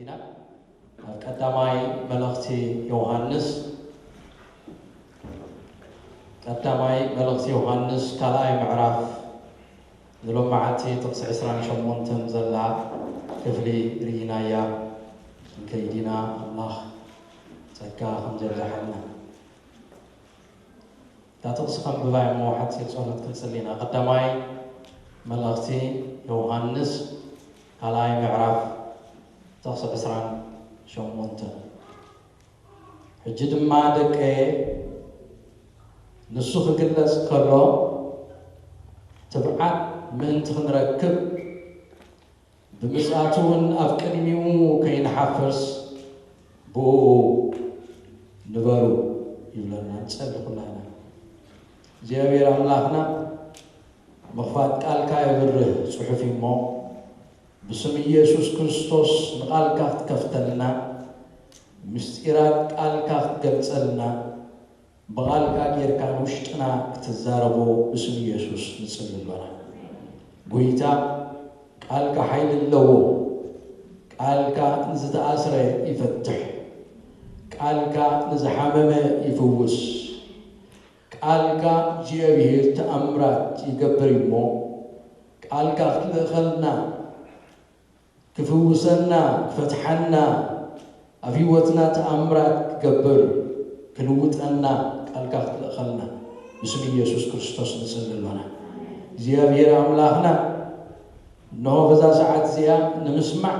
ኢና። ኣብ ቀዳማይ መልእኽቲ ዮሃንስ፣ ቀዳማይ መልእኽቲ ዮሃንስ ካልኣይ ምዕራፍ ንሎማዓንቲ ጥቕሲ ዕስራን ሸሞንተን ዘላ ክፍሊ ርኢናያ። ክንከይድ ኢና። ኣምላኽ ጸጋ ከም ዘብዝሓልና። እታ ጥቕሲ ከንብባ እሞ ሓጺር ጸሎት ክንጽሊ ኢና። ቀዳማይ መልእኽቲ ዮሃንስ ካልኣይ ምዕራፍ ጥቕሲ ዕስራን ሸሞንተን። ሕጂ ድማ ደቀየ፣ ንሱ ክግለጽ ከሎ ትብዓት ምእንቲ ክንረክብ፣ ብምጽኣቱ እውን ኣብ ቅድሚኡ ከይንሓፍርስ ብኡ ንበሩ ይብለና። ንጸሊ ኩላና። እግዚኣብሔር ኣምላኽና፣ ምኽፋት ቃልካ የብርህ ጽሑፍ እዩ እሞ፣ ብስም ኢየሱስ ክርስቶስ ንቓልካ ክትከፍተልና፣ ምስጢራት ቃልካ ክትገልጸልና፣ ብቓልካ ጌርካ ንውሽጥና ክትዛረቦ ብስም ኢየሱስ ንጽሊ ኣሎና። ጐይታ፣ ቃልካ ሓይሊ ኣለዎ። ቃልካ ንዝተኣስረ ይፈትሕ። ቃልካ ንዝሓመመ ይፍውስ። ቃልካ እግዚኣብሔር ተኣምራት ይገብር እዩ እሞ፣ ቃልካ ክትልእኸልና፣ ክፍውሰና፣ ክፈትሓና፣ ኣብ ህይወትና ተኣምራት ክገብር፣ ክልውጠና ቃልካ ክትልእኸልና ብስም ኢየሱስ ክርስቶስ ንጽሊ ኣሎና። እግዚኣብሔር ኣምላኽና፣ እንሆ በዛ ሰዓት እዚኣ ንምስማዕ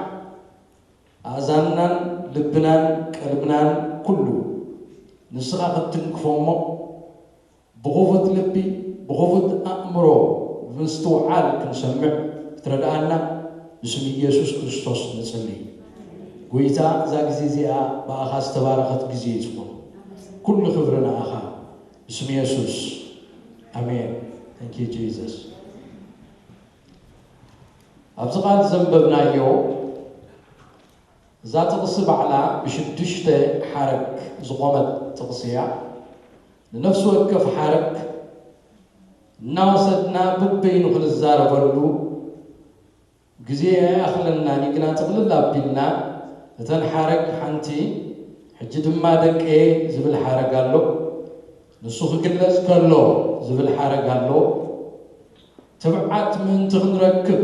ኣእዛንናን ልብናን ቀልብናን ኩሉ ንስኻ ክትትንክፎ እሞ፣ ብኽፉት ልቢ፣ ብኽፉት ኣእምሮ፣ ብምስትውዓል ክንሰምዕ ክትረድኣና ብስም ኢየሱስ ክርስቶስ ንጽሊ። ጐይታ፣ እዛ ግዜ እዚኣ ብኣኻ ዝተባረኸት ግዜ ትኹን። ኩሉ ክብሪ ንኣኻ። ብስም የሱስ። ኣሜን። Thank you, Jesus. ኣብዚ ቃል ዘንበብናዮ፣ እዛ ጥቕሲ ባዕላ ብሽዱሽተ ሓረግ ዝቖመት ጥቕሲ እያ። ንነፍሲ ወከፍ ሓረግ እናወሰድና በበይኑ ክንዛረበሉ ግዜ ኣይኣኽለናን እዩ። ግና ጥቕልል ኣቢልና፣ እተን ሓረግ ሓንቲ፣ ሕጂ ድማ ደቀየ ዝብል ሓረግ ኣሎ። ንሱ ክግለጽ ከሎ ዝብል ሓረግ ኣሎ። ትብዓት ምእንቲ ክንረክብ፣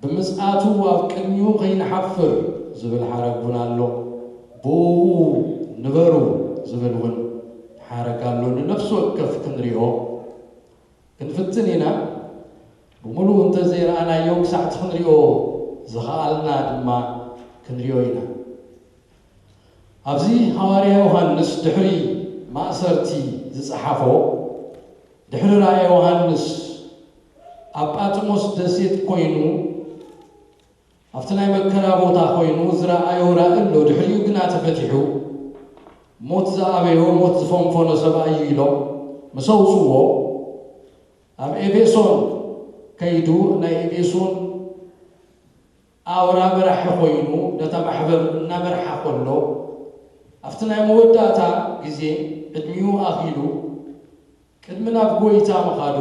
ብምጽኣቱ ኣብ ቅድሚኡ ከይንሓፍር ዝብል ሓረግ እውን ኣሎ። ብኡ ንበሩ ዝብል እውን ሓረግ ኣሎ። ንነፍሲ ወከፍ ክንሪኦ ክንፍትን ኢና። ብምሉኡ እንተዘይረኣናዮ፣ ክሳዕቲ ክንሪኦ ዝኸኣልና ድማ ክንሪኦ ኢና። ኣብዚ ሃዋርያ ዮሃንስ ድሕሪ ማእሰርቲ ዝጸሓፎ፣ ድሕሪ ራእየ ዮሃንስ ኣብ ጳጥሞስ ደሴት ኮይኑ፣ ኣብቲ ናይ መከራ ቦታ ኮይኑ ዝረኣዮ ራእይ ኣሎ። ድሕሪኡ ግና ተፈቲሑ፣ ሞት ዝኣበዮ፣ ሞት ዝፈንፈኖ ሰብኣይ እዩ ኢሎም ምስ ኣውጽዎ፣ ኣብ ኤፌሶን ከይዱ ናይ ኤፌሶን ኣውራ መራሒ ኮይኑ ነታ ማሕበር እናመርሓ ከሎ፣ ኣብቲ ናይ መወዳእታ ግዜ ዕድሚኡ ኣኺሉ ቅድሚ ናብ ጐይታ ምኻዱ፣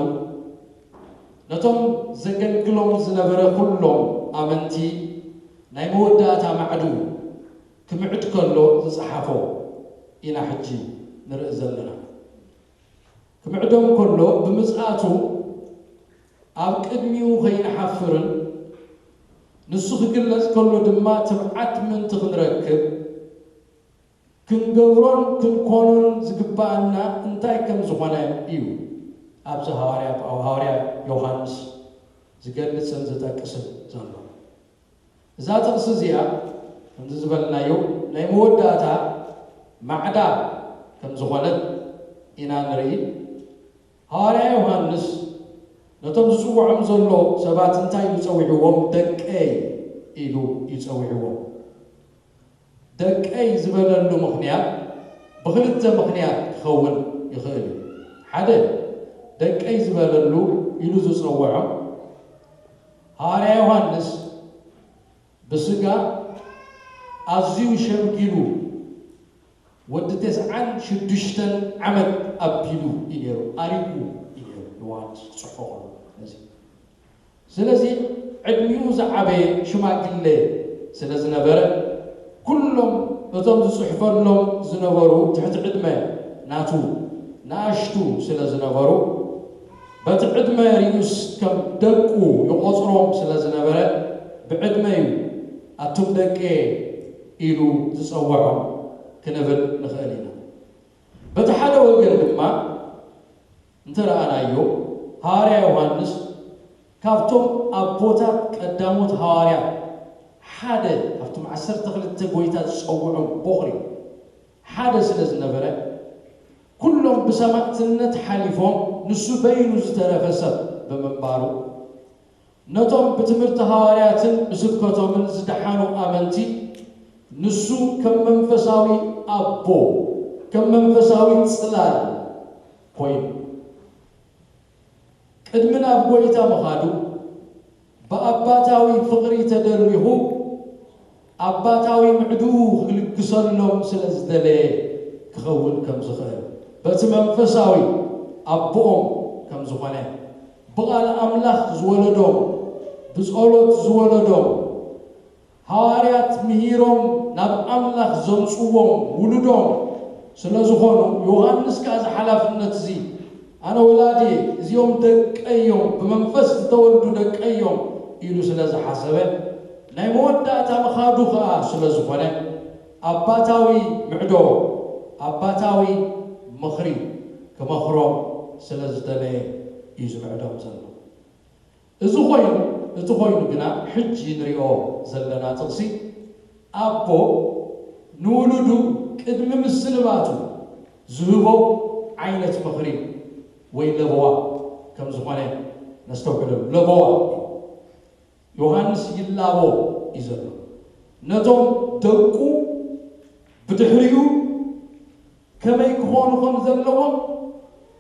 ነቶም ዘገልግሎም ዝነበረ ኩሎም ኣመንቲ ናይ መወዳእታ ማዕዱ ክምዕድ ከሎ ዝጸሓፎ ኢና ሕጂ ንርኢ ዘለና። ክምዕዶም ከሎ ብምጽኣቱ ኣብ ቅድሚኡ ከይንሓፍርን ንሱ ክግለጽ ከሎ ድማ ትብዓት ምእንቲ ክንረክብ ክንገብሮን ክንኮኖን ዝግብኣና እንታይ ከም ዝኾነ እዩ ኣብዚ ሃዋርያ፣ ሃዋርያ ዮሃንስ ዝገልጽን ዝጠቅስን ዘሎ። እዛ ጥቕሲ እዚኣ ከምዚ ዝበልናዮ ናይ መወዳእታ ማዕዳ ከም ዝኾነት ኢና ንርኢ። ሃዋርያ ዮሃንስ ነቶም ዝጽውዖም ዘሎ ሰባት እንታይ ኢሉ ጸዊዕዎም? ደቀይ ኢሉ እዩ ጸዊዕዎም። ደቀይ ዝበለሉ ምኽንያት ብኽልተ ምኽንያት ክኸውን ይኽእል እዩ። ሓደ፣ ደቀይ ዝበለሉ ኢሉ ዝጸውዖም፣ ሃዋርያ ዮሃንስ ብስጋ ኣዝዩ ሸምጊሉ፣ ወዲ ተስዓን ሽዱሽተን ዓመት ኣቢሉ እዩ ነይሩ፣ ኣሪጉ እዩ ነይሩ ዮሃንስ ክጽሕፎ ከሎ ነዚ። ስለዚ ዕድሚኡ ዝዓበየ ሽማግለ ስለ ዝነበረ፣ ኩሎም እቶም ዝጽሕፈሎም ዝነበሩ ትሕቲ ዕድመ ናቱ ንኣሽቱ ስለ ዝነበሩ፣ በቲ ዕድመ ርኡስ ከም ደቁ ይቖጽሮም ስለ ዝነበረ፣ ብዕድመ እዩ ኣቱም ደቄ ኢሉ ዝጸውዖም ክንብል ንኽእል ኢና። በቲ ሓደ ወገን ድማ እንተ ረኣናዮ፣ ሃዋርያ ዮሃንስ ካብቶም ኣቦታት ቀዳሞት ሃዋርያት ሓደ፣ ካብቶም ዓሰርተ ክልተ ጎይታ ዝጸውዖም ቦኽሪ ሓደ ስለ ዝነበረ፣ ኩሎም ብሰማእትነት ሓሊፎም፣ ንሱ በይኑ ዝተረፈ ሰብ ብምንባሩ፣ ነቶም ብትምህርቲ ሃዋርያትን ብስብከቶምን ዝደሓኑ ኣመንቲ፣ ንሱ ከም መንፈሳዊ ኣቦ፣ ከም መንፈሳዊ ጽላል ኮይኑ፣ ቅድሚ ናብ ጎይታ ምኻዱ፣ ብኣባታዊ ፍቕሪ ተደሪኹ፣ ኣባታዊ ምዕድኡ ክልግሰሎም ስለ ዝደለየ ክኸውን ከም ዝኽእል፣ በቲ መንፈሳዊ ኣቦኦም ከም ዝኾነ፣ ብቓል ኣምላኽ ዝወለዶም፣ ብጸሎት ዝወለዶም፣ ሃዋርያት ምሂሮም ናብ ኣምላኽ ዘምጽዎም ውሉዶም ስለ ዝኾኑ፣ ዮሃንስ ከኣ እዚ ሓላፍነት እዚ፣ ኣነ ወላዲ እዚኦም ደቀዮም፣ ብመንፈስ ዝተወልዱ ደቀዮም ኢሉ ስለ ዝሓሰበ፣ ናይ መወዳእታ ምኻዱ ከኣ ስለ ዝኾነ፣ ኣባታዊ ምዕዶ፣ ኣባታዊ ምኽሪ ክመኽሮም ስለ ዝደለየ እዩ ዝምዕዶም ዘሎ። እዚ ኮይኑ፣ እቲ ኮይኑ ግና፣ ሕጂ ንሪኦ ዘለና ጥቕሲ፣ ኣቦ ንውሉዱ ቅድሚ ምስንባቱ ዝህቦ ዓይነት ምኽሪ ወይ ለበዋ ከም ዝኾነ ነስተውዕለሉ። ለበዋ፣ ዮሃንስ ይላቦ እዩ ዘሎ። ነቶም ደቁ ብድሕሪኡ ከመይ ክኾኑ ከም ዘለዎም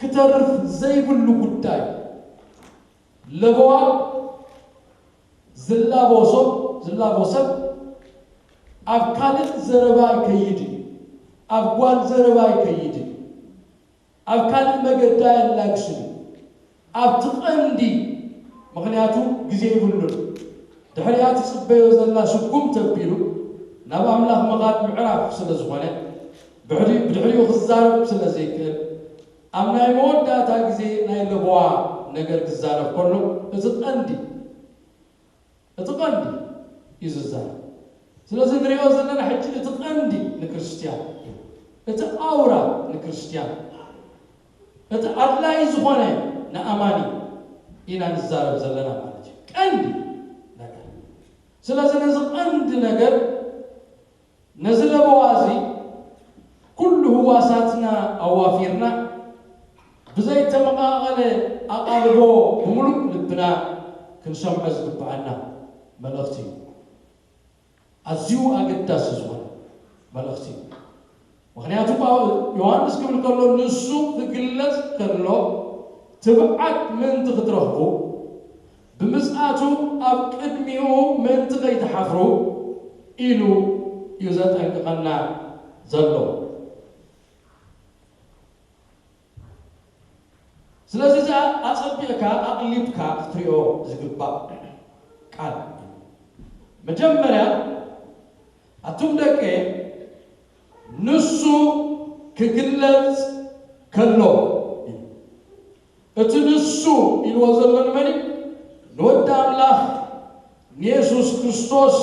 ክተርፍ ዘይብሉ ጉዳይ። ለበዋ ዝላቦ ሰብ፣ ዝላቦ ሰብ ኣብ ካልእ ዘረባ ይከይድ እዩ። ኣብ ጓል ዘረባ ይከይድ እዩ። ኣብ ካልእ መገዲ ኣየላግስን እዩ። ኣብቲ ቀንዲ፣ ምኽንያቱ ግዜ ይብሉን። ድሕሪኣ ትጽበዮ ዘላ ስጉምቲ ኣቢሉ ናብ ኣምላኽ ምኻድ ምዕራፍ ስለ ዝኾነ፣ ብድሕሪ-፣ ብድሕሪኡ ክዛረብ ስለ ዘይክእል፣ ኣብ ናይ መወዳእታ ግዜ ናይ ለበዋ ነገር ክዛረብ ከሎ፣ እቲ ቀንዲ፣ እቲ ቀንዲ እዩ ዝዛረብ። ስለዚ ንሪኦ ዘለና ሕጂ እቲ ቀንዲ ንክርስትያን እዩ። እቲ ኣውራ ንክርስትያን፣ እቲ ኣድላዪ ዝኾነ ንኣማኒ ኢና ንዛረብ ዘለና ማለት እዩ። ቀንዲ ነገር። ስለዚ ነዚ ቀንዲ ነገር፣ ነዚ ለበዋ እዚ ኩሉ ህዋሳትና ኣዋፊርና ብዘይተመቓቐለ ኣቓልቦ ብምሉእ ልብና ክንሰምዖ ዝግብኣና መልእኽቲ እዩ። ኣዝዩ ኣገዳሲ ዝኾነ መልእኽቲ እዩ። ምኽንያቱ ጳው-፣ ዮሃንስ ክብል ከሎ፣ ንሱ ክግለጽ ከሎ ትብዓት ምእንቲ ክትረኽቡ፣ ብምጽኣቱ ኣብ ቅድሚኡ ምእንቲ ከይትሓፍሩ ኢሉ እዩ ዘጠንቅቐና ዘሎ። ስለዚ፣ እዚ ኣጸቢቕካ ኣቕሊብካ ክትሪኦ ዝግባእ ቃል። መጀመርያ፣ ኣቱም ደቀ፣ ንሱ ክግለጽ ከሎ፣ እቲ ንሱ ኢልዎ ዘሎ ንመን እዩ? ንወዲ ኣምላኽ ንየሱስ ክርስቶስ።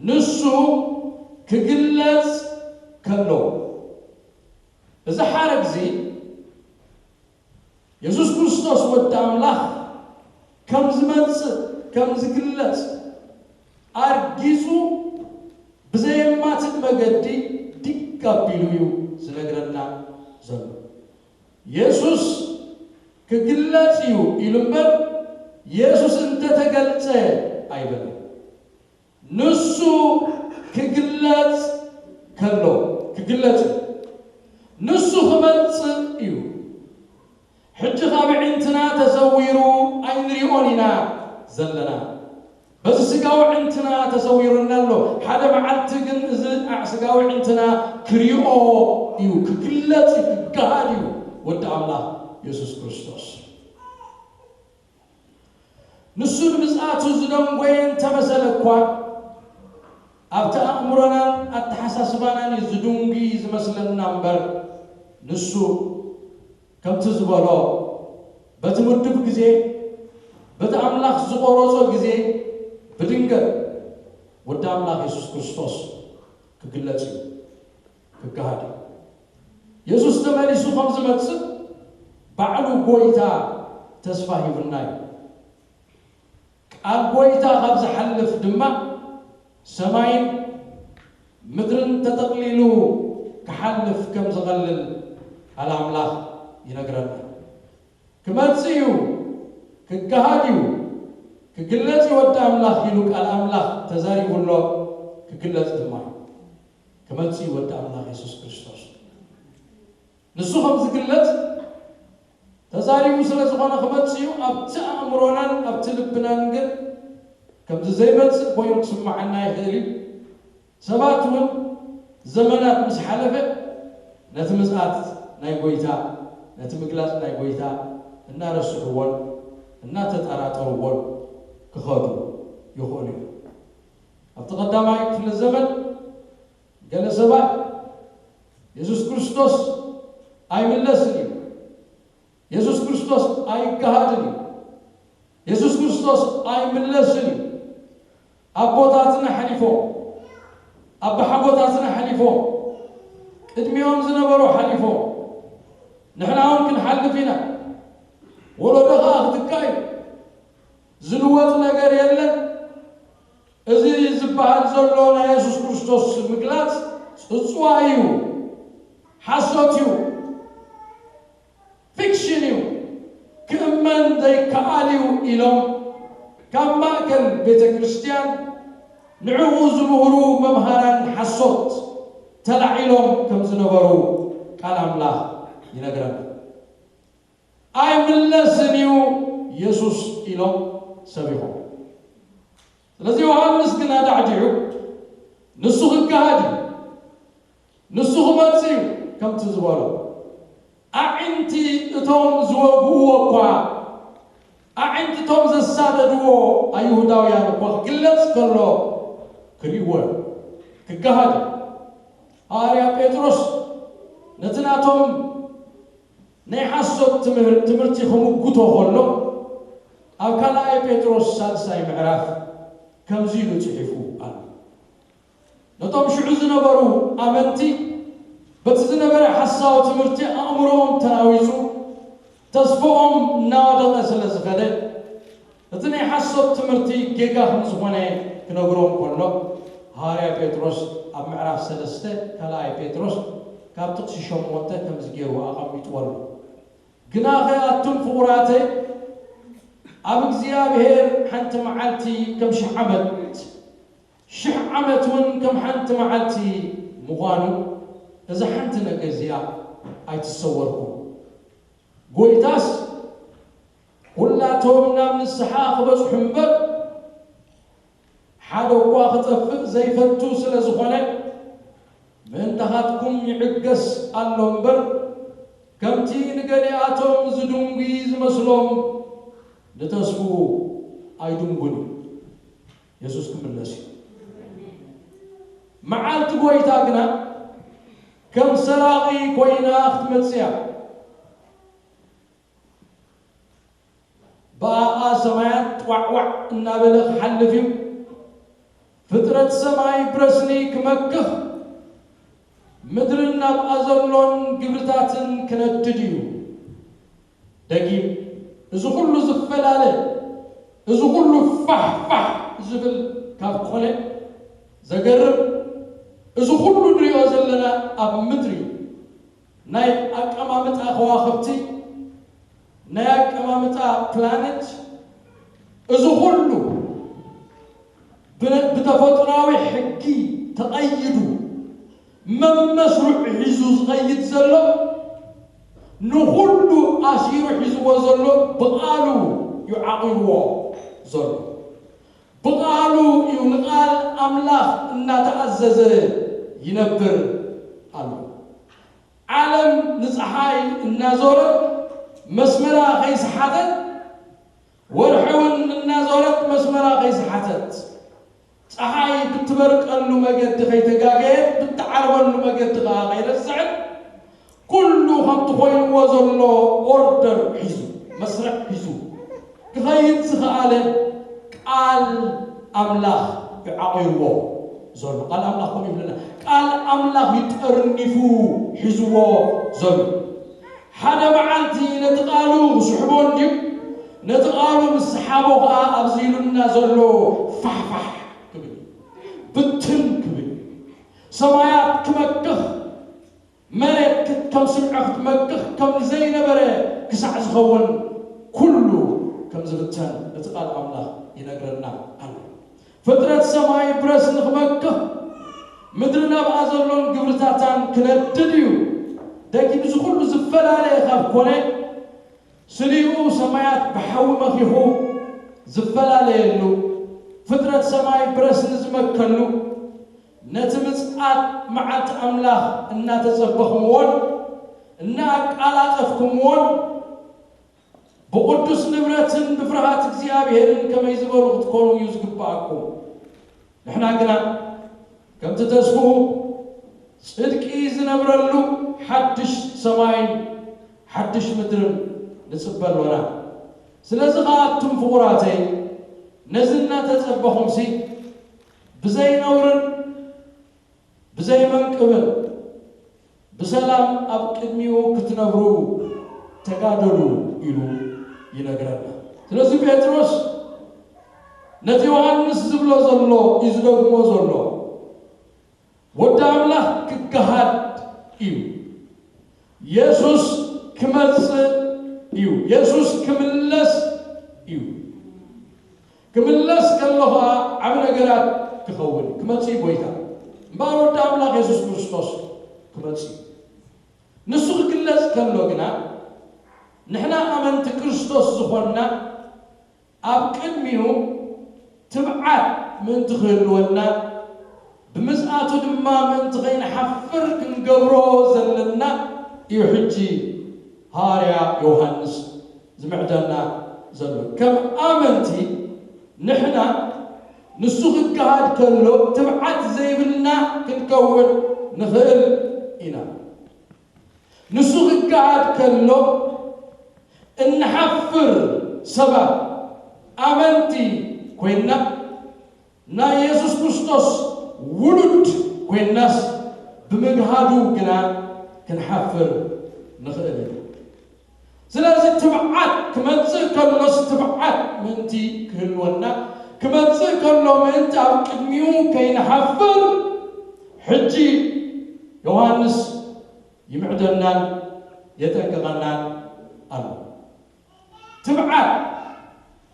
ንሱ ክግለጽ ከሎ፣ እዚ ሓረግ እዚ፣ የሱስ ክርስቶስ ወዲ ኣምላኽ ከም ዝመጽእ፣ ከም ዝግለጽ፣ ኣርጊጹ ብዘየማትእ መገዲ ዲግ ኣቢሉ እዩ ዝነግረና ዘሎ። የሱስ ክግለጽ እዩ ኢሉ እምበር፣ የሱስ እንተተገልጸ ኣይበለን። ንሱ ክግለጽ ከሎ፣ ክግለጽ እዩ። ንሱ ክመጽእ እዩ። ሕጂ ካብ ኣዒንትና ተሰዊሩ ኣይንሪኦን ኢና ዘለና። በዚ ስጋዊ ኣዒንትና ተሰዊሩና ኣሎ። ሓደ መዓልቲ ግን እዚ ኣ-፣ ስጋዊ ኣዒንትና ክሪኦ እዩ፣ ክግለጽ እዩ፣ ክገሃድ እዩ ወዲ ኣምላኽ የሱስ ክርስቶስ። ንሱ ንምጽኣቱ ዝደንጎየ እንተመሰለ እኳ፣ ኣእምሮናን ኣተሓሳስባናን እዩ ዝድንጉይ ዝመስለና እምበር፣ ንሱ ከምቲ ዝበሎ፣ በቲ ምዱብ ግዜ፣ በቲ ኣምላኽ ዝቖረጾ ግዜ፣ ብድንገት ወዲ ኣምላኽ የሱስ ክርስቶስ ክግለጽ እዩ፣ ክገሃድ እዩ። የሱስ ተመሊሱ ከም ዝመጽእ ባዕሉ ጐይታ ተስፋ ሂቡና እዩ። ቃል ጐይታ ካብ ዝሓልፍ ድማ ሰማይን ምድርን ተጠቕሊሉ ክሓልፍ ከም ዝቐልል ቃል ኣምላኽ ይነግረና። ክመጽእ እዩ፣ ክገሃድ እዩ፣ ክግለጽ እዩ ወዲ ኣምላኽ ኢሉ ቃል ኣምላኽ ተዛሪቡ ኣሎ፣ ክግለጽ ድማ እዩ። ክመጽእ እዩ ወዲ ኣምላኽ የሱስ ክርስቶስ። ንሱ ከም ዝግለጽ ተዛሪቡ ስለ ዝኾነ ክመጽእ እዩ። ኣብቲ ኣእምሮናን ኣብቲ ልብናን ግን ከምዚ ዘይመጽእ ኮይኑ ክስምዓና ይኽእል እዩ። ሰባት እውን ዘመናት ምስ ሓለፈ ነቲ ምጽኣት ናይ ጐይታ፣ ነቲ ምግላጽ ናይ ጐይታ እናረስዕዎን እናተጠራጠርዎን ክኸዱ ይኽእሉ እዮም። ኣብቲ ቀዳማይ ክፍለ ዘመን ገለ ሰባት የሱስ ክርስቶስ ኣይምለስን እዩ፣ የሱስ ክርስቶስ ኣይገሃድን እዩ፣ የሱስ ክርስቶስ ኣይምለስን እዩ። ኣቦታትና ሓሊፎም፣ ኣባሓጎታትና ሓሊፎም፣ ቅድሚኦም ዝነበሩ ሓሊፎም፣ ንሕና እውን ክንሓልፍ ኢና። ወለዶ ኸኣ ክትካእ እዩ። ዝልወጥ ነገር የለን። እዚ ዝበሃል ዘሎ ናይ የሱስ ክርስቶስ ምግላጽ ጽጽዋ እዩ፣ ሓሶት እዩ፣ ፊክሽን እዩ፣ ክእመን ዘይከኣል እዩ ኢሎም ካብ ማእከል ቤተ ክርስቲያን ንዕኡ ዝምህሩ መምሃራን ሓሶት ተላዒሎም ከም ዝነበሩ ቃል ኣምላኽ ይነግረና። ኣይምለስን እዩ የሱስ ኢሎም ሰቢኾም። ስለዚ ዮሃንስ ግን ኣዳዕዲዑ ንሱ ክገሃድ እዩ፣ ንሱ ክመጽእ እዩ ከምቲ ዝበሎ። ኣዒንቲ እቶም ዝወግእዎ እኳ፣ ኣዒንቲ እቶም ዘሳደድዎ ኣይሁዳውያን እኳ ክግለጽ ከሎ ክርእይዎ እዮም፣ ክገሃድ እዩ። ሃዋርያ ጴጥሮስ ነቲ ናቶም ናይ ሓሶት ትምህር-፣ ትምህርቲ ክምጉቶ ከሎ ኣብ ካልኣይ ጴጥሮስ ሳልሳይ ምዕራፍ ከምዚ ኢሉ ጽሒፉ ኣሎ። ነቶም ሽዑ ዝነበሩ ኣመንቲ በቲ ዝነበረ ሓሳዊ ትምህርቲ ኣእምሮኦም ተናዊጹ፣ ተስፍኦም እናወደቐ ስለ ዝኸደ፣ እቲ ናይ ሓሶት ትምህርቲ ጌጋ ከም ዝኾነ ክነግሮም ከሎ፣ ሃዋርያ ጴጥሮስ ኣብ ምዕራፍ ሰለስተ ካልኣይ ጴጥሮስ ካብ ጥቕሲ ሸሞንተ ከምዚ ገይሩ ኣቐሚጥዎ ኣሎ። ግናኸ ኣቱም ፍቑራተይ፣ ኣብ እግዚኣብሔር ሓንቲ መዓልቲ ከም ሽሕ ዓመት፣ ሽሕ ዓመት እውን ከም ሓንቲ መዓልቲ ምዃኑ፣ እዛ ሓንቲ ነገር እዚኣ ኣይትሰወርኩም። ጐይታስ፣ ኩላቶም ናብ ንስሓ ክበጽሑ እምበር፣ ሓደ እኳ ክጠፍእ ዘይፈቱ ስለ ዝኾነ፣ ምእንታኻትኩም ይዕገስ ኣሎ እምበር፣ ከምቲ ንገሊኣቶም ዝድንጉይ ዝመስሎም፣ ንተስፍኡ ኣይድንጉን እዩ። የሱስ ክምለስ እዩ። መዓልቲ ጐይታ ግና ከም ሰራቒ ኰይና ክትመጽእ እያ። ብኣኣ ሰማያት ጧዕዋዕ እናበለ ክሓልፍ እዩ። ፍጥረት ሰማይ ብረስኒ ክመክኽ፣ ምድርን ኣብኣ ዘሎን ግብርታትን ክነድድ እዩ። ደጊም፣ እዚ ኹሉ ዝፈላለ፣ እዚ ኹሉ ፋሕ ፋሕ ዝብል ካብ ኮነ፣ ዘገርም፣ እዚ ኹሉ ንሪኦ ዘለና ኣብ ምድሪ ናይ ኣቀማምጣ ከዋኽብቲ፣ ናይ ኣቀማምጣ ፕላኔት፣ እዚ ኹሉ ብነ-፣ ብተፈጥሮኣዊ ሕጊ ተቐይዱ መመስርዑ ሒዙ ዝኸይድ ዘሎ፣ ንኹሉ ኣሲሩ ሒዝዎ ዘሎ ብቓሉ እዩ ዓቒብዎ ዘሎ። ብቓሉ እዩ ንቓል ኣምላኽ እናተኣዘዘ ይነብር ኣሎ። ዓለም ንፀሓይ እናዞረት መስመራ ከይሰሓተት፣ ወርሒ እውን እናዞረት መስመራ ከይሰሓተት፣ ጸሓይ ብትበርቀሉ መገዲ ከይተጋገየት፣ ብትዓርበሉ መገዲ ከኣ ከይረስዐት፣ ኩሉ ከምቲ ኮይንዎ ዘሎ ኦርደር ሒዙ፣ መስርዕ ሒዙ ክኸይድ ዝኸኣለ ቃል ኣምላኽ እዩ ዓቒርዎ ዘሎ። ቃል ኣምላኽ ከምኡ ይብለና። ቃል ኣምላኽ እዩ ጠርኒፉ ሒዝዎ ዘሎ። ሓደ መዓልቲ ነቲ ቃሉ ክስሕቦ እንድዩ፣ ነቲ ቃሉ ምስ ሰሓቦ ከኣ ኣብዚ ኢሉና ዘሎ ፋሕፋሕ ክብል፣ ብትን ክብል፣ ሰማያት ክመክኽ፣ መሬት ክት-፣ ከም ስምዒ ክትመክኽ፣ ከም ዘይነበረ ክሳዕ ዝኸውን ኩሉ ከም ዝብተን እቲ ቃል ኣምላኽ ይነግረና ኣሎ። ፍጥረት ሰማይ ብረስኒ ክመክኽ፣ ምድርን ኣብኣ ዘሎን ግብርታታን ክነድድ እዩ። ደጊም እዚ ኩሉ ዝፈላለየ ካብ ኮነ፣ ስሊኡ ሰማያት ብሓዊ መኺኹ ዝፈላለየሉ፣ ፍጥረት ሰማይ ብረስኒ ዝመከሉ፣ ነቲ ምጽኣት መዓልቲ ኣምላኽ እናተጸበኽምዎን እናኣቃላጠፍኩምዎን፣ ብቕዱስ ንብረትን ብፍርሃት እግዚኣብሄርን ከመይ ዝበሉ ክትኮኑ እዩ ዝግብኣኩም። ንሕና ግና ከምቲ ተስፍኡ ጽድቂ ዝነብረሉ ሓድሽ ሰማይን ሓድሽ ምድርን ንጽበ ኣሎና። ስለዚ ኸኣ ኣቱም ፍቑራተይ፣ ነዚ እናተጸበኹምሲ ብዘይ ነውርን ብዘይ መንቅብን ብሰላም ኣብ ቅድሚኡ ክትነብሩ ተጋደሉ ኢሉ ይነግረና። ስለዚ ጴጥሮስ ነቲ ዮሃንስ ዝብሎ ዘሎ እዩ ዝደግሞ ዘሎ። ወዲ ኣምላኽ ክገሃድ እዩ። የሱስ ክመጽእ እዩ። የሱስ ክምለስ እዩ። ክምለስ ከሎ ኸኣ ዓቢ ነገራት ክኸውን እዩ። ክመጽእ እዩ ጎይታ። እምበኣር ወዲ ኣምላኽ የሱስ ክርስቶስ ክመጽእ እዩ። ንሱ ክግለጽ ከሎ ግና፣ ንሕና ኣመንቲ ክርስቶስ ዝኾንና፣ ኣብ ቅድሚኡ ትብዓት ምእንቲ ክህልወና፣ ብምጽኣቱ ድማ ምእንቲ ከይንሓፍር ክንገብሮ ዘለና እዩ ሕጂ ሃዋርያ ዮሃንስ ዝምዕደና ዘሎ። ከም ኣመንቲ ንሕና ንሱ ክገሃድ ከሎ ትብዓት ዘይብልና ክንከውን ንኽእል ኢና። ንሱ ክገሃድ ከሎ እንሓፍር ሰባት፣ ኣመንቲ ኮይንና፣ ናይ የሱስ ክርስቶስ ውሉድ ኮይንናስ፣ ብምግሃዱ ግና ክንሓፍር ንኽእል ኢና። ስለዚ ትብዓት ክመጽእ ከሎስ ትብዓት ምእንቲ ክህልወና፣ ክመጽእ ከሎ ምእንቲ ኣብ ቅድሚኡ ከይንሓፍር፣ ሕጂ ዮሃንስ ይምዕደናን የጠንቅቐናን ኣሎ። ትብዓት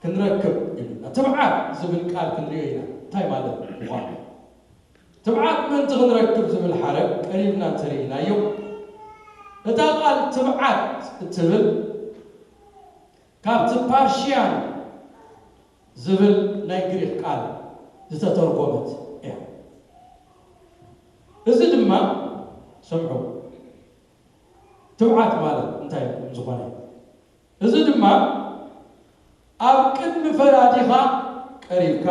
ክንረክብ ኢሉና። ትብዓት ዝብል ቃል ክንሪኦ ኢና። እንታይ ማለት ምዃኑ? ትብዓት ምእንቲ ክንረክብ ዝብል ሓረግ ቀሪብና እንተርኢናዮ፣ እታ ቃል ትብዓት እትብል ካብቲ ፓርሽያን ዝብል ናይ ግሪኽ ቃል ዝተተርጎመት እያ። እዚ ድማ፣ ስምዑ፣ ትብዓት ማለት እንታይ ከም ዝኾነ። እዚ ድማ ኣብ ቅድሚ ፈራዲኻ ቀሪብካ፣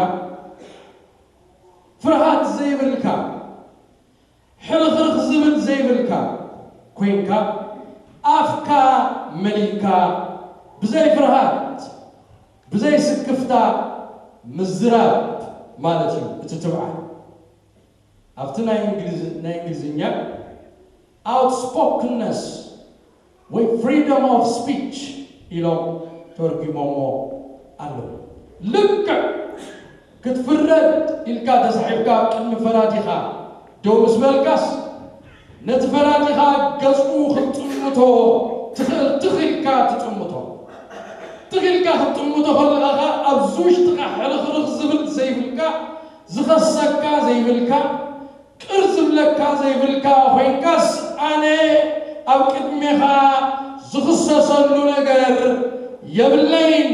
ፍርሃት ዘይብልካ፣ ሕርኽርኽ ዝብል ዘይብልካ ኮይንካ፣ ኣፍካ መሊእካ፣ ብዘይ ፍርሃት፣ ብዘይ ስክፍታ ምዝራብ ማለት እዩ እቲ ትብዓት። ኣብቲ ናይ እንግሊዝ-፣ ናይ እንግሊዝኛ ኣውትስፖክነስ ወይ ፍሪደም ኦፍ ስፒች ኢሎም ተርጉሞሞ ኣለዉ። ልክዕ ክትፍረድ ኢልካ ተሳሒብካ ኣብ ቅድሚ ፈራዲኻ ደው ምስ በልካስ፣ ነቲ ፈራዲኻ ገጹ ክትጥምቶ ትኽእል፣ ትኽ ኢልካ ትጥምቶ። ትኽ ኢልካ ክትጥምቶ ከለኻ ኸኣ፣ ኣብዚ ውሽጥኻ ሕርኽርኽ ዝብል ዘይብልካ፣ ዝኸሰካ ዘይብልካ፣ ቅር ዝብለካ ዘይብልካ ኮይንካስ፣ ኣነ ኣብ ቅድሜኻ ዝኽሰሰሉ ነገር የብለይን፣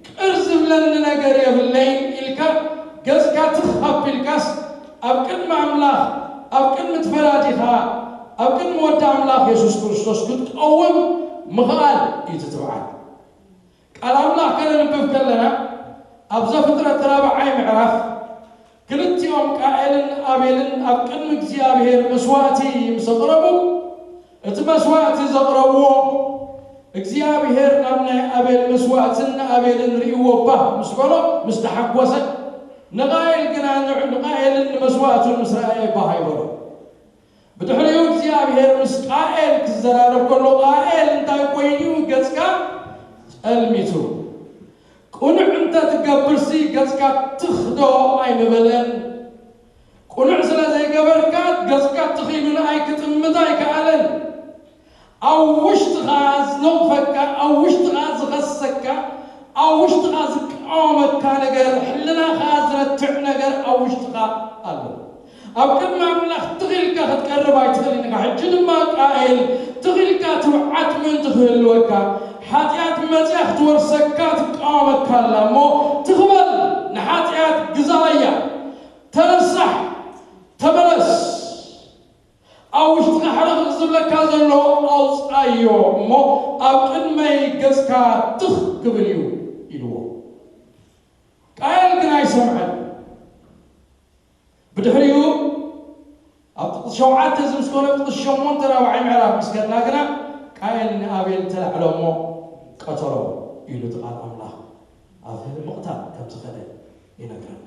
ቅር ዝብለኒ ነገር የብለይን ኢልካ፣ ገጽካ ትኽ ኣቢልካስ፣ ኣብ ቅድሚ ኣምላኽ፣ ኣብ ቅድሚ እቲ ፈራዲኻ፣ ኣብ ቅድሚ ወዲ ኣምላኽ የሱስ ክርስቶስ ክትቀውም ምኽኣል እዩ እቲ ትብዓት። ቃል ኣምላኽ ከነንብብ ከለና፣ ኣብ ዘፍጥረት ራብዓይ ምዕራፍ ክልተ ቃኤልን ኣቤልን ኣብ ቅድሚ እግዚኣብሔር መስዋእቲ ምስ ኣቕረቡ፣ እቲ መስዋእቲ ዘቕረብዎ እግዚኣብሔር ናብ ናይ ኣቤል መስዋእትን ንኣቤልን ርእይዎ ባህ ምስ በሎ፣ ምስ ተሓጎሰ፣ ንቃኤል ግና ንዕ-፣ ንቃኤልን ንመስዋእቱን ምስ ረኣየ ባህ ኣይበሎ። ብድሕሪኡ እግዚኣብሔር ምስ ቃኤል ክዘራረብ ከሎ፣ "ቃኤል እንታይ ኮይኑ ገጽካ ጸልሚቱ? ቅኑዕ እንተ ትገብርሲ ገጽካ ትኽ ዶ ኣይምበለን? ቅኑዕ ስለ ዘይገበርካ ገጽካ ትኽ ኢሉ ንኣይ ክጥምት ኣይከኣለን። ኣብ ውሽጥኻ ዝነቕፈካ፣ ኣብ ውሽጥኻ ዝኸሰካ፣ ኣብ ውሽጥኻ ዝቃወመካ ነገር፣ ሕልናኻ ዝረትዕ ነገር ኣብ ውሽጥኻ ኣሎ። ኣብ ቅድሚ ኣምላኽ ትኽ ኢልካ ክትቀርብ ኣይትኽእልን ኢኻ። ሕጂ ድማ ቃኤል ትኽ ኢልካ ትብዓት ምእንቲ ክህልወካ፣ ሓጢኣት መጽያ ክትወርሰካ ትቃወመካ ኣላ እሞ፣ ትኽበል ንሓጢኣት ግዛኣያ። ተነሳሕ፣ ተመለስ። ኣብ ውሽጥኻ ሕርቕ ዝብለካ ዘሎ ኣውጽኣዮ እሞ፣ ኣብ ቅድመይ ገጽካ ትኽ ክብል እዩ" ኢልዎ። ቃየል ግን ኣይሰምዐን። ብድሕሪኡ ኣብ ጥቕሲ ሸውዓተ እዚ ምስ ኮነ፣ ጥቕሲ ሸሞንተ ራብዓይ ምዕራፍ ምስ ከድና ግና፣ ቃየል ንኣቤል ተላዕሎ እሞ ቀተሎ ኢሉ እቲ ቃል ኣምላኽ ኣብ ምቕታል ከም ዝኸደ ይነግረና።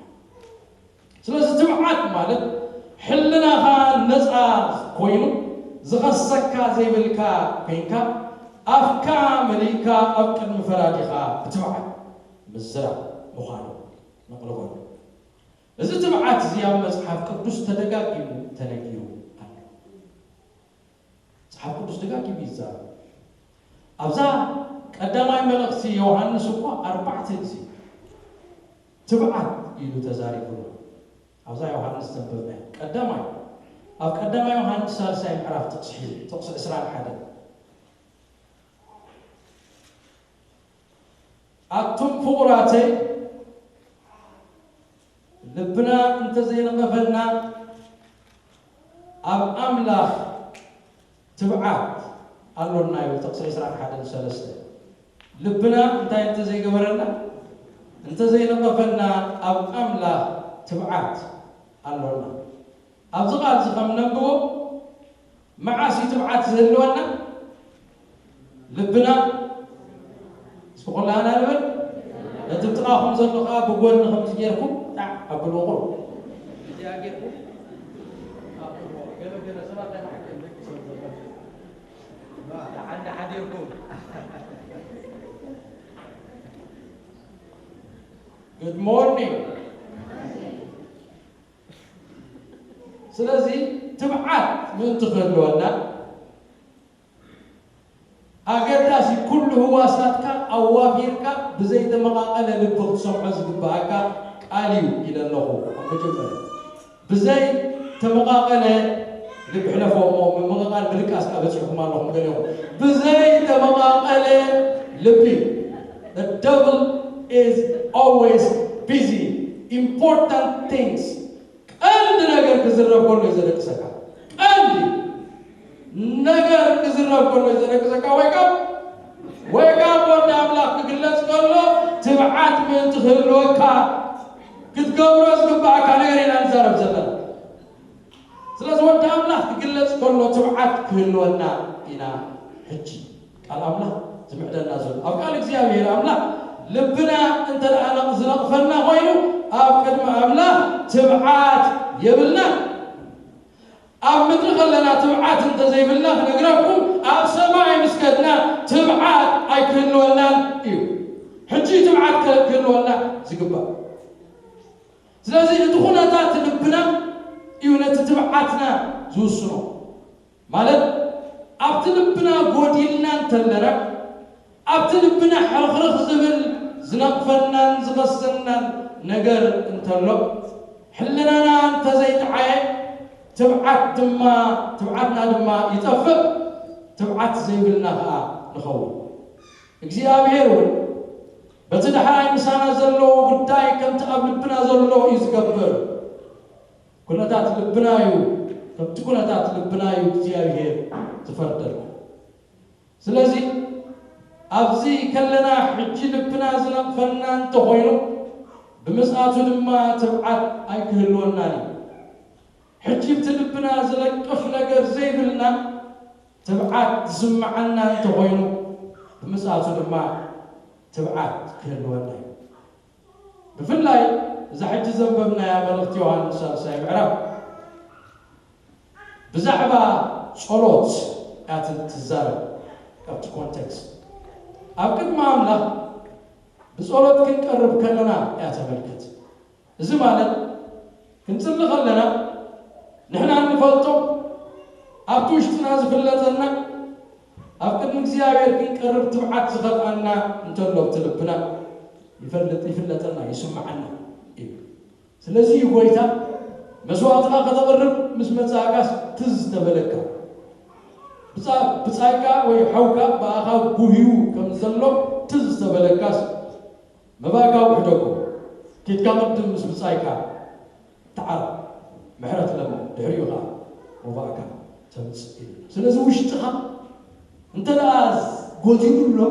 ስለዚ ትብዓት ማለት ሕልናኻ ነፃ ኮይኑ ዝኸሰካ ዘይብልካ ኮይንካ ኣፍካ መሊእካ ኣብ ቅድሚ ፈራዲኻ ብትብዓት ምዝራብ ምዃኑ ነቕልበሉ። እዚ ትብዓት እዚ ኣብ መጽሓፍ ቅዱስ ተደጋጊሙ ተነጊሩ ኣሎ። መጽሓፍ ቅዱስ ደጋጊሙ ይዛረብ። ኣብዛ ቀዳማይ መልእኽቲ ዮሃንስ እኳ ኣርባዕተ ግዜ ትብዓት ኢሉ ተዛሪቡ ኣሎ። ኣብዛ ዮሃንስ ዘንበብናያ ቀዳማይ፣ ኣብ ቀዳማይ ዮሃንስ ሳልሳይ ምዕራፍ ጥቕሲ፣ ጥቕሲ ዕስራን ሓደን፣ ኣቱም ፍቑራተይ፣ ልብና እንተዘይነቐፈና፣ ኣብ ኣምላኽ ትብዓት ኣሎና ይብል ጥቕሲ ዕስራን ሓደን ሰለስተ። ልብና እንታይ እንተዘይገበረና፣ እንተዘይነቐፈና፣ ኣብ ኣምላኽ ትብዓት ኣሎና። ኣብዚ ቃል እዚ ከም ነንብቦ፣ መዓስ እዩ ትብዓት ዝህልወና? ልብና፣ እስኪ ኩላና ንበል። ነቲ ጥቓኹም ዘሎ ኸዓ ብጎኒ ከምዚ ጌርኩም ጣዕ ኣብልዎ። ቁሩብ እዚኣ ጌርኩም ኣብልዎ። ገለ ገለ ሰባት ኣይሓቅን ደቂ ሰብ ዘሎ። ደሓን ደሓን ጌርኩም። Good morning። ስለዚ ትብዓት ምእንቲ ክህልወና፣ ኣገዳሲ፣ ኩሉ ህዋሳትካ ኣዋፊርካ ብዘይተመቓቐለ ልቢ ክትሰምዖ ዝግብኣካ ቃል እዩ ኢለ ኣለኹ። ኣብ መጀመርያ ብዘይተመቓቐለ ልቢ፣ ሕለፎ እሞ ምምቕቓል ምድቃስ ከኣ በጺሕኩም ኣለኹም ገሊኹም። ብዘይተመቓቐለ ልቢ፣ the devil is always busy። Important things፣ ቀንዲ ነገር ክዝረብ ከሎ እዩ ዘደቅሰካ። ቀንዲ ነገር ክዝረብ ከሎ እዩ ዘደቅሰካ። Wake up፣ wake up። ወዲ ኣምላኽ ክግለጽ ከሎ ትብዓት ምእንቲ ክህልወካ ክትገብሮ ዝግብኣካ ነገር ኢና ንዛረብ ዘለና። ስለዚ ወዲ ኣምላኽ ክግለጽ ከሎ ትብዓት ክህልወና ኢና ሕጂ ቃል ኣምላኽ ዝምዕደና ዘሎ። ኣብ ቃል እግዚኣብሔር ኣምላኽ ልብና እንተ ደኣ ነቕ-፣ ዝነቕፈና ኮይኑ፣ ኣብ ቅድሚ ኣምላኽ ትብዓት የብልናን። ኣብ ምድሪ ከለና ትብዓት እንተ ዘይብልና ክነግረኩም፣ ኣብ ሰማይ ምስ ከድና ትብዓት ኣይክህልወናን እዩ። ሕጂ ትብዓት ከ-፣ ክህልወና ዝግባእ። ስለዚ እቲ ኩነታት ልብና እዩ ነቲ ትብዓትና ዝውስኖ። ማለት ኣብቲ ልብና ጎዲልና እንተለና፣ ኣብቲ ልብና ሕርኽርኽ ዝብል ዝነቕፈናን ዝኸሰናን ነገር እንተሎ፣ ሕልናና እንተዘይጠዓየ፣ ትብዓት ድማ፣ ትብዓትና ድማ ይጠፍእ፣ ትብዓት ዘይብልና ኸዓ ንኸውን። እግዚኣብሔር እውን በቲ ዳሕራይ ምሳና ዘለዎ ጉዳይ ከምቲ ኣብ ልብና ዘሎ እዩ ዝገብር። ኩነታት ልብና እዩ፣ ከምቲ ኩነታት ልብና እዩ እግዚኣብሔር ዝፈርደልና። ስለዚ ኣብዚ ከለና ሕጂ ልብና ዝነቕፈና እንተኾይኑ፣ ብምጽኣቱ ድማ ትብዓት ኣይክህልወናን እዩ። ሕጂ እቲ ልብና ዝነቅፍ ነገር ዘይብልና ትብዓት ዝስምዓና እንተኾይኑ፣ ብምጽኣቱ ድማ ትብዓት ክህልወና እዩ። ብፍላይ እዛ ሕጂ ዘንበብናያ መልእኽቲ ዮሃንስ ሳልሳይ ምዕራፍ ብዛዕባ ጸሎት እያ ት- ትዛረብ። ካብቲ ኮንቴክስት ኣብ ቅድሚ ኣምላኽ ብጸሎት ክንቀርብ ከለና እያ ተመልክት። እዚ ማለት ክንጽሊ ከለና ንሕና እንፈልጦ ኣብቲ ውሽጥና ዝፍለጠና ኣብ ቅድሚ እግዚኣብሔር ክንቀርብ ትብዓት ዝኸልኣና እንተሎ ኣብቲ ልብና ይፈልጥ ይፍለጠና ይስምዓና እዩ። ስለዚ እዩ ጎይታ መስዋዕትኻ ከተቕርብ ምስ መጻእካስ ትዝ ተበለካ ብጻ- ብጻይካ ወይ ሓውካ ብኣኻ ጉህዩ ከም ዘሎ ትዝ ተበለካስ መባእካ ውሕደጎ ኬድካ ቅድም ምስ ብጻይካ ተዓረቕ ምሕረት ለምን ድሕሪኡ ኸዓ መባእካ ተምጽእ እዩ። ስለዚ ውሽጥኻ እንተ ደኣ ጎዲሉ ኣሎ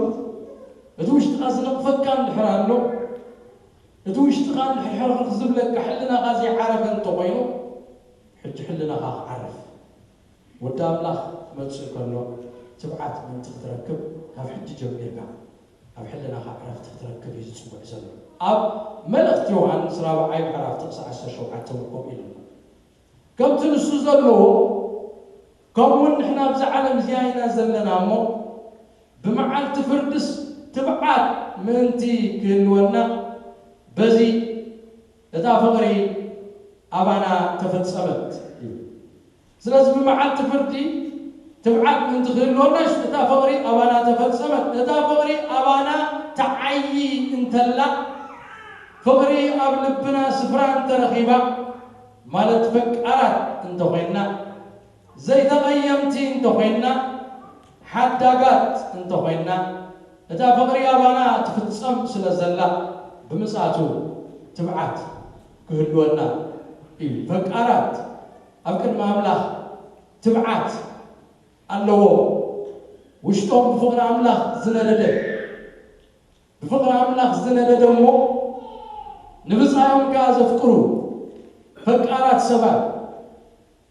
እቲ ውሽጥኻ ዝነቕፈካ እንድሕር ኣሎ እቲ ውሽጥኻ እንድሕር ሕርኽርኽ ዝብለካ ሕልናኻ ዘይዓረፈ እንተኾይኑ ሕጂ ሕልናኻ ክዓርፍ ወዲ ኣምላኽ ክመጽእ ከሎ ትብዓት ምእንቲ ክትረክብ ካብ ሕጂ ጀሚርካ ኣብ ሕልናኻ ዕረፍቲ ክትረክብ እዩ ዝጽውዕ ዘሎ። ኣብ መልእኽቲ ዮሃንስ ራብዓይ ምዕራፍ ጥቕሲ ዓሰርተ ሸውዓተ እውን ከምኡ ኢሉ ኣሎ። ከምቲ ንሱ ዘለዎ ከምኡ እውን ንሕና ኣብዚ ዓለም እዚኣ ኢና ዘለና እሞ ብመዓልቲ ፍርድስ ትብዓት ምእንቲ ክህልወና በዚ እታ ፍቕሪ ኣባና ተፈጸመት እዩ። ስለዚ ብመዓልቲ ፍርዲ ትብዓት ምእንቲ ክህልወና እታ ፍቕሪ ኣባና ተፈጸመት። እታ ፍቕሪ ኣባና ተዓዪ እንተላ ፍቕሪ ኣብ ልብና ስፍራ እንተረኺባ ማለት ፈቃራት እንተኾይንና ዘይተቐየምቲ እንተኾይንና ሓዳጋት እንተኾይንና እታ ፍቕሪ ኣባና ትፍጸም ስለ ዘላ ብምጽኣቱ ትብዓት ክህልወና እዩ። ፈቃራት ኣብ ቅድሚ ኣምላኽ ትብዓት ኣለዎ። ውሽጦም ብፍቕሪ ኣምላኽ ዝነደደ ብፍቕሪ ኣምላኽ ዝነደደ እሞ ንብጻዮም ከኣ ዘፍቅሩ ፈቃራት ሰባት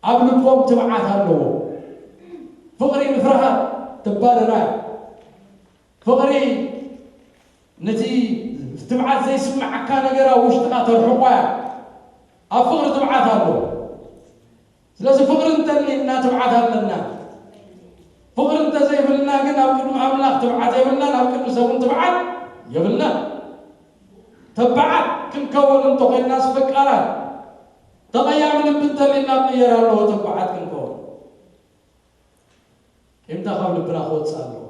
ኣብ ልቦም ትብዓት ኣለዎ። ፍቕሪ ንፍርሃት ተባረራ ፍቕሪ ነቲ ትብዓት ዘይስምዓካ ነገር ኣብ ውሽጥኻ ተርሕቆ እያ። ኣብ ፍቕሪ ትብዓት ኣሎ። ስለዚ ፍቕሪ እንተልዩና ትብዓት ኣለና። ፍቕሪ እንተዘይብልና ግን ኣብ ቅድሚ ኣምላኽ ትብዓት የብልናን፣ ኣብ ቅድሚ ሰብን ትብዓት የብልናን። ተባዓት ክንከውን እንተኾይንና ስፍቃራት ተቐያሚ ልቢ እንተልዩና ቅየር ኣለዎ ተባዓት ክንከውን። ቂምታ ካብ ልብና ክወፅእ ኣለዎ።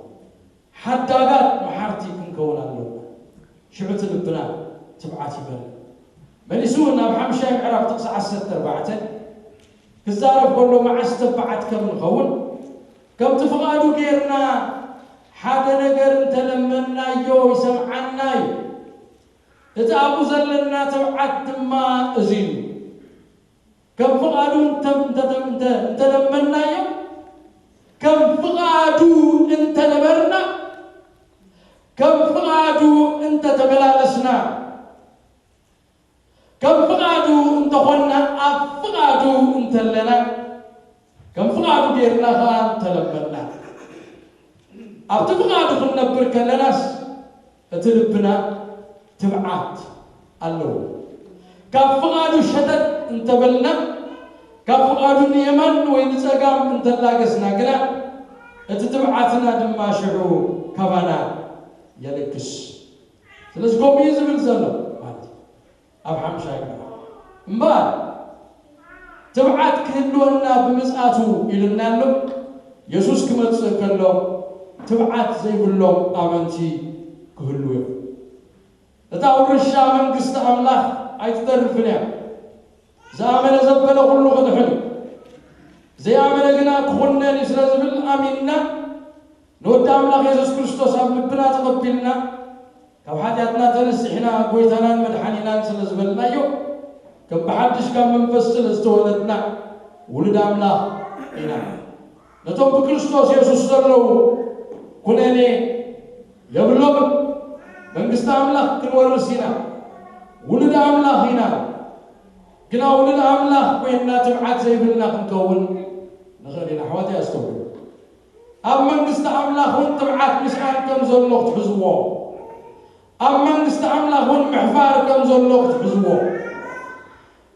ሓዳጋት መሓርቲ ክንከውን ኣለና። ሽዑ እቲ ልብና ትብዓት ይመልእ። መሊሱ ናብ ሓምሻይ ምዕራፍ ጥቕሲ ዓሰርተ ኣርባዕተ ክዛረብ ከሎ መዓስ ተባዓት ከም ንኸውን ከምቲ ፍቓዱ ጌርና ሓደ ነገር እንተለመንናዮ ይሰምዓና እዩ። እቲ ኣብኡ ዘለና ትብዓት ድማ እዚ እዩ። ከም ፍቓዱ እንተ- እንተ- እንተ- እንተለመንናዮ ከም ፍቓዱ እንተነበርና ከም ፍቓዱ እንተተመላለስና ከም ፍቓዱ እንተኾንና ኣብ ፍቓዱ እንተለና ከም ፍቓዱ ጌርና ኸዓ እንተለመንና ኣብቲ ፍቓዱ ክንነብር ከለናስ እቲ ልብና ትብዓት ኣለዎ። ካብ ፍቓዱ ሸተት እንተበልና ካብ ፍቓዱ ንየማን ወይ ንጸጋም እንተላገስና ግና እቲ ትብዓትና ድማ ሽዑ ካባና የልግስ። ስለዚ ከምኡ እዩ ዝብል ዘሎ ማለት እዩ። ኣብ ሓምሻይ ምዕራፍ እምበኣር ትብዓት ክህልወና ብምጽኣቱ ኢሉና ኣሎ። የሱስ ክመጽእ ከሎ ትብዓት ዘይብሎም ኣመንቲ ክህልዉ እዮም። እታ ውርሻ መንግስቲ ኣምላኽ ኣይትተርፍን እያ። ዝኣመነ ዘበለ ኩሉ ክድሕን እዩ። ዘይኣመነ ግና ክኹነን እዩ ስለ ዝብል ኣሚንና ንወዲ ኣምላኽ የሱስ ክርስቶስ ኣብ ልብና ተቐቢልና ካብ ሓጢኣትና ተነሲሕና ጎይታናን መድሓኒናን ስለ ዝበልናዮ ከም ብሓድሽ ካብ መንፈስ ስለ ዝተወለድና ውሉድ ኣምላኽ ኢና። ነቶም ብክርስቶስ የሱስ ዘለዉ ኩነኔ የብሎምን። መንግስቲ ኣምላኽ ክንወርስ ኢና። ውሉድ ኣምላኽ ኢና። ግና ውሉድ ኣምላኽ ኮይንና ትብዓት ዘይብልና ክንከውን ንኽእል ኢና። ኣሕዋተይ ኣስተውዕሉ። ኣብ መንግስቲ ኣምላኽ እውን ትብዓት ምስኣን ከም ዘሎ ክትሕዝዎ፣ ኣብ መንግስቲ ኣምላኽ እውን ምሕፋር ከም ዘሎ ክትሕዝዎ።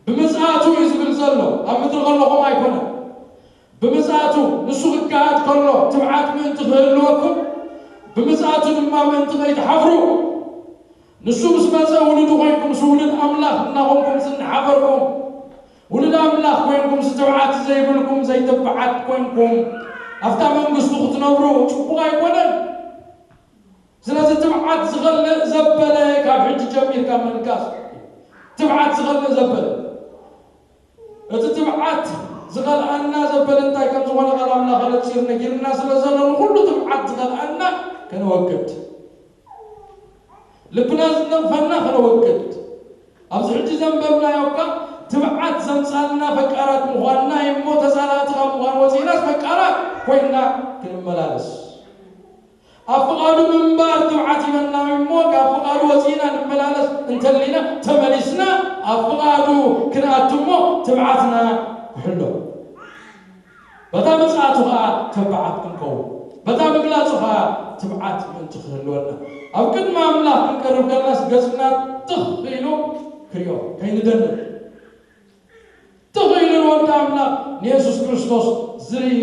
ብምጽኣቱ እዩ ዝብል ዘሎ፣ ኣብ ምድሪ ከለኹም ኣይኮነን። ብምጽኣቱ፣ ንሱ ክከኣድ ከሎ ትብዓት ምእንቲ ክህልወኩም፣ ብምጽኣቱ ድማ ምእንቲ ከይትሓፍሩ። ንሱ ምስ መጸ ውሉዱ ኮይንኩም፣ ውሉድ ኣምላኽ እናኾንኩም ዝንሓፈርኩም፣ ውሉድ ኣምላኽ ኮይንኩም፣ ትብዓት ዘይብልኩም ዘይተብዓት ኮይንኩም ኣብታ መንግስቱ ክትነብሩ ጽቡቕ ኣይኮነን። ስለዚ ትብዓት ዝኸልእ ዘበለ ካብ ሕጂ ጀሚርካ ምልጋስ። ትብዓት ዝኸልእ ዘበለ። እቲ ትብዓት ዝኸልኣና ዘበለ እንታይ ከም ዝኾነ ቃል ኣምላኽ ኣነጺሩ ነጊርና ስለ ዘሎ፣ ንኹሉ ትብዓት ዝኸልኣና ከነወግድ፣ ልብና ዝነቕፈና ከነወግድ። ኣብዚ ሕጂ ዘንበብናዮ እኳ ትብዓት ዘምጻልና ፈቃራት ምዃንና እዩ እሞ፣ ተጻላእቲ ካብ ምዃን ወጺእናስ ፈቃራት ኮይንና ክንመላለስ። ኣብ ፍቓዱ ምንባር ትብዓት ይበና እሞ፣ ካብ ፍቓዱ ወጺእና ንመላለስ እንተሊና፣ ተመሊስና ኣብ ፍቓዱ ክንኣቱ እሞ ትብዓትና ክሕሎ። በታ ምጽኣቱ ኸኣ ተባዓት ክንከውን፣ በታ ምግላጹ ኸኣ ትብዓት ምእንቲ ክህልወና፣ ኣብ ቅድሚ ኣምላኽ ክንቀርብ ከለናስ ገጽና ትኽ ኢሉ ክሪኦ ከይንደንብ። ትኽ ኢሉ ንወዲ ኣምላኽ ንየሱስ ክርስቶስ ዝርኢ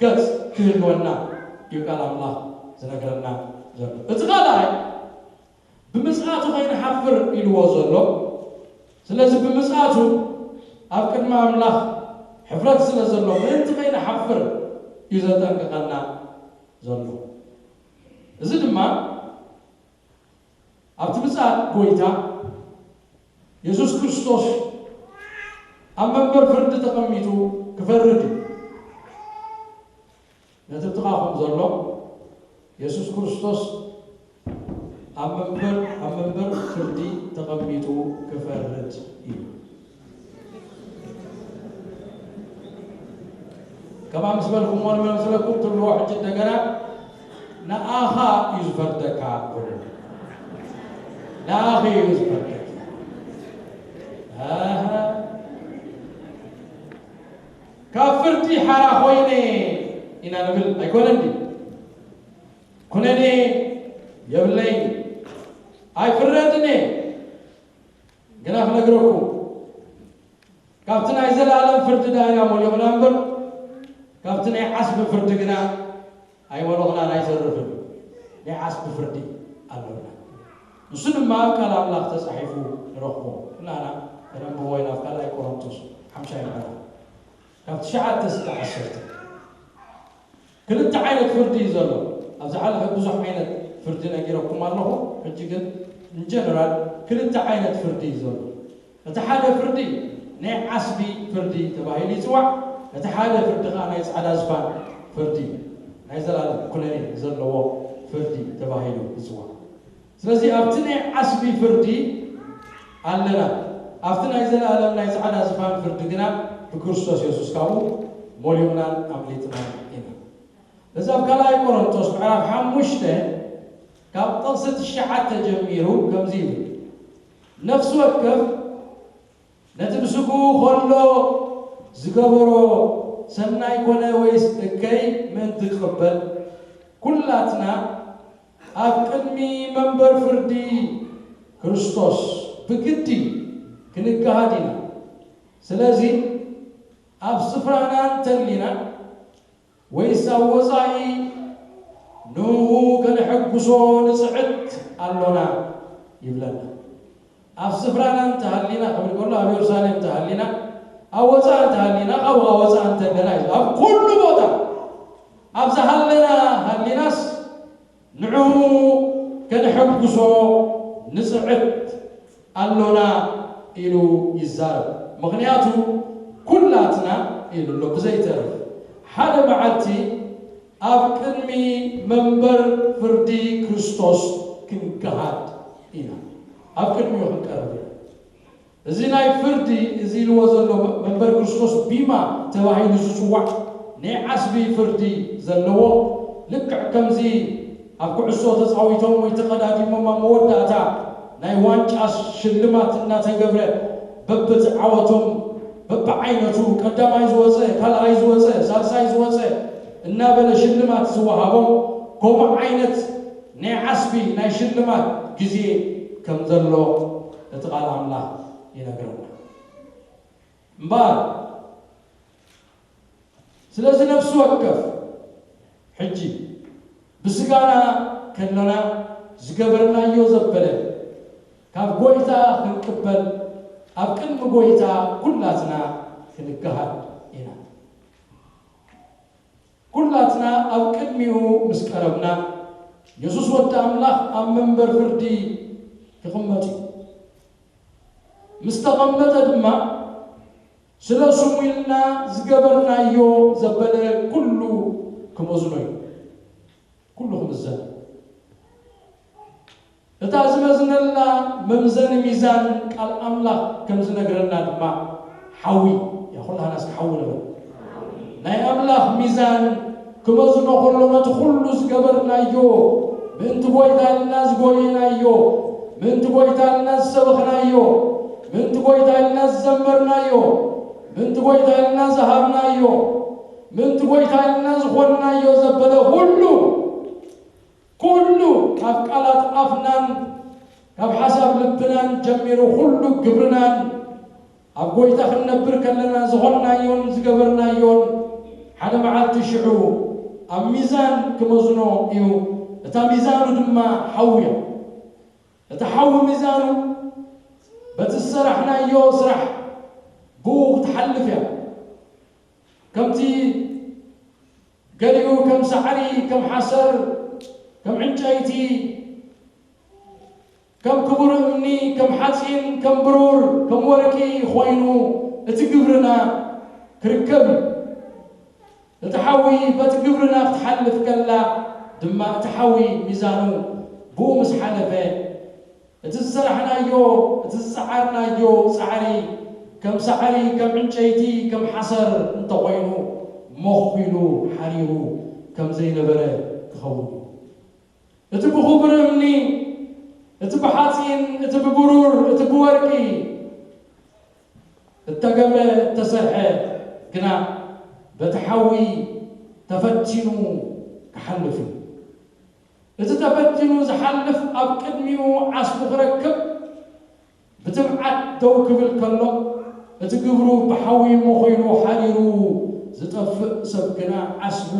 ገጽ ክህልወና እዩ ቃል ኣምላኽ ዝነግረና ዘሎ። እቲ ካልኣይ፣ ብምጽኣቱ ከይንሓፍር ኢልዎ ዘሎ። ስለዚ ብምጽኣቱ ኣብ ቅድሚ ኣምላኽ ሕፍረት ስለ ዘሎ፣ ምእንቲ ከይንሓፍር እዩ ዘጠንቅቐና ዘሎ። እዚ ድማ ኣብቲ ምጽኣት ጎይታ የሱስ ክርስቶስ ኣብ መንበር ፍርዲ ተቐሚጡ ክፈርድ እዩ። ነቲ ጥቓኹም ዘሎ፣ የሱስ ክርስቶስ ኣብ መንበር፣ ኣብ መንበር ፍርዲ ተቐሚጡ ክፈርድ እዩ። ከምኣ ምስ በልኩሞ ንመን መስለኩም ትብልዎ? ሕጂ እንደገና ንኣኻ እዩ ዝፈርደካ በሉ። ንኣኺ እዩ ዝፈርደካ። ኣሃ። ካብ ፍርዲ ሓራ ኮይነ ኢና ንብል ኣይኮነን ድዩ? ኩነኔ የብለይን፣ ኣይፍረድን እየ። ግና ክነግረኩም፣ ካብቲ ናይ ዘለኣለም ፍርዲ ደኣ ኢና ሞሊቕና እምበር፣ ካብቲ ናይ ዓስቢ ፍርዲ ግና ኣይሞለቕናን ኣይተርፍን። ናይ ዓስቢ ፍርዲ ኣሎና። ንሱ ድማ ኣብ ቃል ኣምላኽ ተጻሒፉ ንረኽቦ። ኩላና ከነንብቦ ኢና፣ ኣብ ካልኣይ ቆሮንቶስ ሓምሻይ ምዕራፍ ካብ ትሽዓተ እስከ ዓሰርተ። ክልተ ዓይነት ፍርዲ እዩ ዘሎ። ኣብ ዝሓለፈ ብዙሕ ዓይነት ፍርዲ ነጊረኩም ኣለኹ። ሕጂ ግን እንጀነራል ክልተ ዓይነት ፍርዲ እዩ ዘሎ። እቲ ሓደ ፍርዲ ናይ ዓስቢ ፍርዲ ተባሂሉ ይጽዋዕ። እቲ ሓደ ፍርዲ ከኣ ናይ ጻዕዳ ዝፋን ፍርዲ፣ ናይ ዘላለም ኩነኔ ዘለዎ ፍርዲ ተባሂሉ ይጽዋዕ። ስለዚ ኣብቲ ናይ ዓስቢ ፍርዲ ኣለና። ኣብቲ ናይ ዘለኣለም ናይ ጻዕዳ ዝፋን ፍርዲ ግና ብክርስቶስ የሱስ ካብኡ ሞሊቕናን ኣምሊጥናን ኢና። እዚ ኣብ ካልኣይ ቆሮንቶስ ምዕራፍ ሓሙሽተ ካብ ጥቕሲ ትሽዓተ ጀሚሩ ከምዚ ይብል፣ ነፍሲ ወከፍ ነቲ ብስግኡ ከሎ ዝገበሮ ሰናይ ኮነ ወይስ እከይ ምእንቲ ክቕበል፣ ኩላትና ኣብ ቅድሚ መንበር ፍርዲ ክርስቶስ ብግዲ ክንገሃድ ኢና። ስለዚ ኣብ ስፍራና እንተሊና ወይስ ኣብ ወጻኢ ንኡ ከነሐጉሶ ንጽዕት ኣሎና ይብለና። ኣብ ስፍራና እንተሃሊና ክብል ከሎ ኣብ የሩሳሌም እንተሃሊና፣ ኣብ ወጻኢ እንተሃሊና፣ ካብኡ ኣብ ወጻኢ እንተለና እዩ። ኣብ ኩሉ ቦታ ኣብ ዝሃለና ሃሊናስ ንዕኡ ከነሐጉሶ ንጽዕት ኣሎና ኢሉ ይዛረብ። ምኽንያቱ ኩላትና ኢሉ ኣሎ ብዘይተርፍ ሓደ መዓልቲ ኣብ ቅድሚ መንበር ፍርዲ ክርስቶስ ክንገሃድ ኢና። ኣብ ቅድሚኡ ክንቀርብ ኢና። እዚ ናይ ፍርዲ እዚ ኢልዎ ዘሎ መንበር ክርስቶስ ቢማ ተባሂሉ ዝጽዋዕ ናይ ዓስቢ ፍርዲ ዘለዎ፣ ልክዕ ከምዚ ኣብ ኩዕሶ ተጻዊቶም ወይ ተቐዳዲሞም ኣብ መወዳእታ ናይ ዋንጫ ሽልማት እናተገብረ፣ በብቲ ዓወቶም፣ በብዓይነቱ፣ ቀዳማይ ዝወፀ፣ ካልኣይ ዝወፀ፣ ሳልሳይ ዝወፀ እናበለ ሽልማት ዝወሃቦም፣ ከምኡ ዓይነት ናይ ዓስቢ ናይ ሽልማት ግዜ ከም ዘሎ እቲ ቃል ኣምላኽ ይነግረና። እምበኣር ስለዚ ነፍሲ ወከፍ ሕጂ ብስጋና ከለና ዝገበርናዮ ዘበለ ካብ ጎይታ ክንቅበል፣ ኣብ ቅድሚ ጎይታ ኩላትና ክንገሃድ ኢና። ኩላትና ኣብ ቅድሚኡ ምስ ቀረብና፣ የሱስ ወዲ ኣምላኽ ኣብ መንበር ፍርዲ ክቕመጥ እዩ። ምስ ተቐመጠ ድማ፣ ስለ ስሙ ኢልና ዝገበርናዮ ዘበለ ኩሉ ክመዝኖ እዩ። ኩሉ ክምዘን። እታ ዝመዝነላ መምዘኒ ሚዛን ቃል ኣምላኽ ከም ዝነግረና ድማ ሓዊ እያ። ኩላህና እስኪ ሓዊ ንበል። ናይ ኣምላኽ ሚዛን ክመዝኖ ከሎ፣ ነቲ ኩሉ ዝገበርናዮ፣ ምእንቲ ጎይታ ኢልና ዝጎየናዮ፣ ምእንቲ ጎይታ ኢልና ዝሰበኽናዮ፣ ምእንቲ ጎይታ ኢልና ዝዘመርናዮ፣ ምእንቲ ጎይታ ኢልና ዝሃብናዮ፣ ምእንቲ ጎይታ ኢልና ዝኾንናዮ ዘበለ ኩሉ፣ ኩሉ ካብ ቃላት ኣፍናን ካብ ሓሳብ ልብናን ጀሚሩ፣ ኩሉ ግብርናን ኣብ ጎይታ ክንነብር ከለና ዝኾንናዮን ዝገበርናዮን ሓደ መዓልቲ ሽዑ ኣብ ሚዛን ክመዝኖ እዩ። እታ ሚዛኑ ድማ ሓዊ እያ። እቲ ሓዊ ሚዛኑ በቲ ዝሰራሕናዮ ስራሕ ብኡ ክትሓልፍ እያ። ከምቲ ገሊኡ ከም ሳዕሪ፣ ከም ሓሰር፣ ከም ዕንጨይቲ፣ ከም ክቡር እምኒ፣ ከም ሓጺን፣ ከም ብሩር፣ ከም ወርቂ ኮይኑ እቲ ግብርና ክርከብ እዩ። እቲ ሓዊ በቲ ግብርና ክትሓልፍ ከላ ድማ እቲ ሓዊ ሚዛኑ ብኡ ምስ ሓለፈ፣ እቲ ዝሰራሕናዮ፣ እቲ ዝጸዓርናዮ ጻዕሪ ከም ሳዕሪ፣ ከም ዕንጨይቲ፣ ከም ሓሰር እንተኾይኑ፣ ሞኽ ኢሉ ሓሪሩ ከም ዘይነበረ ክኸውን እዩ። እቲ ብኽቡር እምኒ፣ እቲ ብሓጺን፣ እቲ ብብሩር፣ እቲ ብወርቂ እተገብረ፣ እተሰርሐ ግና በቲ ሓዊ ተፈቲኑ ክሓልፍ እዩ። እቲ ተፈቲኑ ዝሓልፍ ኣብ ቅድሚኡ ዓስቡ ክረክብ ብትብዓት ደው ክብል ከሎ፣ እቲ ግብሩ ብሓዊ ሞኺሉ ሓሪሩ ዝጠፍእ ሰብ ግና ዓስቡ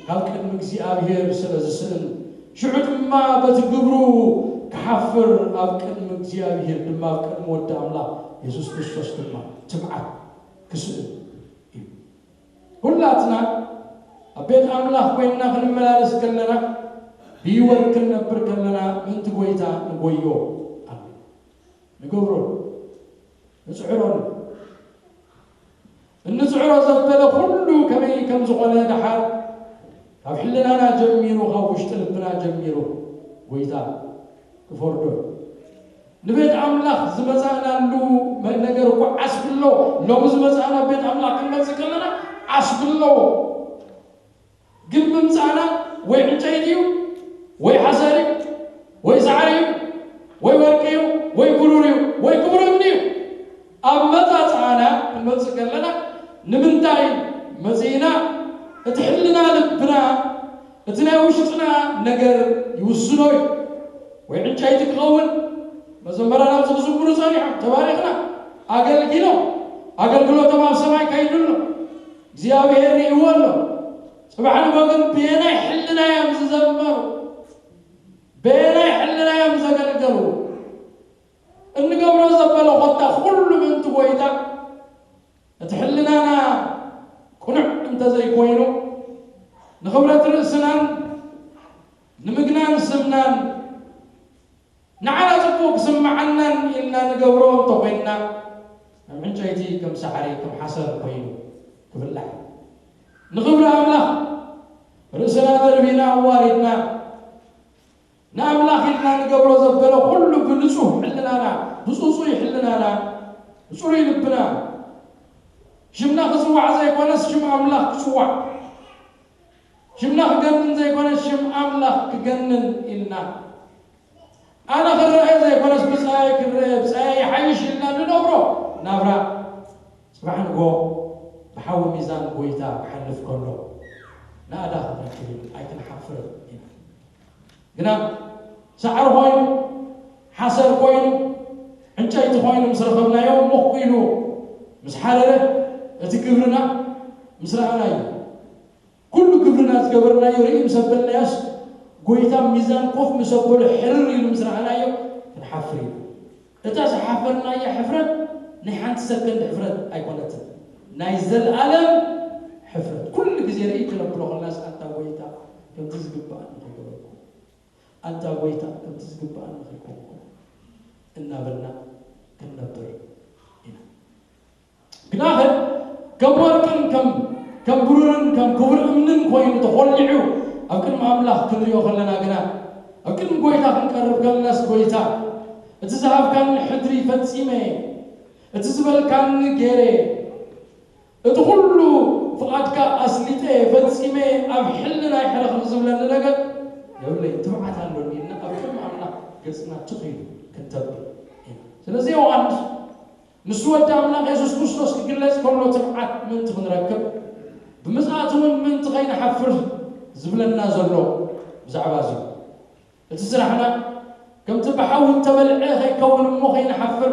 ካብ ቅድሚ እግዚኣብሔር ስለ ዝስእን፣ ሽዑ ድማ በቲ ግብሩ ክሓፍር ኣብ ቅድሚ እግዚኣብሔር ድማ ኣብ ቅድሚ ወዲ ኣምላኽ የሱስ ክርስቶስ ድማ ትብዓት ክስእን እዩ። ኩላትና ኣብ ቤት ኣምላኽ ኮይንና ክንመላለስ ከለና፣ ብህይወት ክንነብር ከለና ምእንቲ ጐይታ ንጎዮ ኣሎ። ንገብሮን ንጽዕሮን እንጽዕሮ ዘበለ ኩሉ ከመይ ከም ዝኾነ ደሓር ካብ ሕልናና ጀሚሩ፣ ካብ ውሽጢ ልብና ጀሚሩ ጐይታ ክፈርዶ እዩ። ንቤት ኣምላኽ ዝመጻእናሉ መ-፣ ነገር እኮ ዓስቢ ኣለዎ። ሎሚ ዝመጻእና ቤት ኣምላኽ ክንመጽእ ከለና ዓስቢ ኣለዎ። ግን ምምጻእና ወይ ዕንጨይቲ እዩ፣ ወይ ሓሰር እዩ፣ ወይ ሳዕሪ እዩ፣ ወይ ወርቂ እዩ፣ ወይ ብሩር እዩ፣ ወይ ክቡር እምኒ እዩ። ኣብ መጻጽኣና ክንመጽእ ከለና ንምንታይ መጺእና? እቲ ሕልና ልብና፣ እቲ ናይ ውሽጥና ነገር ይውስኖ እዩ። ወይ ዕንጨይቲ ክኸውን፣ መዘምራን ኣብዚ ክዝምሩ ጸኒሖም፣ ተባሪኽና፣ ኣገልጊሎም፣ ኣገልግሎቶም ኣብ ሰማይ ከይዱ ኣሎ። እግዚኣብሔር ርእይዎ ኣሎ። ጽባሕ ንጎ ግን በየናይ ሕልና እዮም ዝዘመሩ? በየናይ ሕልና እዮም ዘገልገሉ? እንገብሮ ዘበለ ኾታ ኩሉ ምእንቲ ጐይታ፣ እቲ ሕልናና ቅኑዕ እንተዘይኮይኑ፣ ንኽብረት ርእስናን ንምግናን ስምናን ንዓና ጽቡቕ ክስምዓናን ኢልና ንገብሮ እንተኾይንና፣ ከም ዕንጨይቲ፣ ከም ሳዕሪ፣ ከም ሓሰር ኮይኑ ክብላዕ። ንኽብሪ ኣምላኽ ርእስና ደርቢና ኣዋሪድና፣ ንኣምላኽ ኢልና ንገብሮ ዘበለ ኩሉ ብንጹህ ሕልናና፣ ብጽጹይ ሕልናና፣ ብጽሩይ ልብና፣ ሽምና ክጽዋዕ ዘይኮነስ ሽም ኣምላኽ ክጽዋዕ፣ ሽምና ክገንን ዘይኮነስ ሽም ኣምላኽ ክገንን ኢልና፣ ኣነ ክረአ ዘይኮነስ ብጻይ ክረአ፣ ብጻይ ይሓይሽ ኢልና ንነብሮ ናብራ፣ ጽባሕ ንግሆ ብሓዊ ሚዛን ጎይታ ክሓልፍ ከሎ ናእዳ ክንረክብ እዩ፣ ኣይክንሓፍርን ኢና። ግና ሳዕሪ ኮይኑ፣ ሓሰር ኮይኑ፣ ዕንጨይቲ ኮይኑ ምስ ረኸብናዮ፣ ሞኽ ኢሉ ምስ ሓረረ፣ እቲ ግብርና ምስ ረኣናዮ፣ ኩሉ ግብርና ዝገበርናዮ ርኢ ምስ ኣበልናዮስ፣ ጎይታ ሚዛን ኮፍ ምስ ኣበሎ ሕርር ኢሉ ምስ ረኣናዮ፣ ክንሓፍር ኢና። እታ ዝሓፈርናያ ሕፍረት ናይ ሓንቲ ሰከንድ ሕፍረት ኣይኮነትን፣ ናይ ዘልኣለም ሕፍረት። ኩሉ ግዜ ርኢ ክነብሎ ከለናስ፣ ኣንታ ጎይታ፣ ከምቲ ዝግብኣኒ ከይገበርኩ፣ ኣንታ ጎይታ፣ ከምቲ ዝግብኣኒ ከይኮንኩ እናበልና ክንነብር ኢና። ግናኸ ከም ወርቅን ከም ከም ብሩርን ከም ክቡር እምንን ኮይኑ ተኾሊዑ ኣብ ቅድሚ ኣምላኽ ክንሪኦ ከለና ግና፣ ኣብ ቅድሚ ጎይታ ክንቀርብ ከለናስ፣ ጎይታ፣ እቲ ዝሃብካኒ ሕድሪ ፈጺመ፣ እቲ ዝበልካኒ ገይረ፣ እቲ ኩሉ ፍቓድካ ኣስሊጠ ፈጺመ፣ ኣብ ሕልናይ ሕርኽርኽ ዝብለኒ ነገር የብለይን፣ ትብዓት ኣሎኒ ኢልና ኣብ ቅድሚ ኣምላኽ ገጽና ትኽ ኢሉ ክንተብዕ ኢና። ስለዚ ዮሃንስ ንሱ ወዲ ኣምላኽ የሱስ ክርስቶስ ክግለጽ ከሎ ትብዓት ምእንቲ ክንረክብ፣ ብምጽኣቱ እውን ምእንቲ ከይንሓፍር ዝብለና ዘሎ ብዛዕባ እዚ እዩ። እቲ ስራሕና ከምቲ ብሓዊ እተበልዐ ከይከውን እሞ ከይንሓፍር፣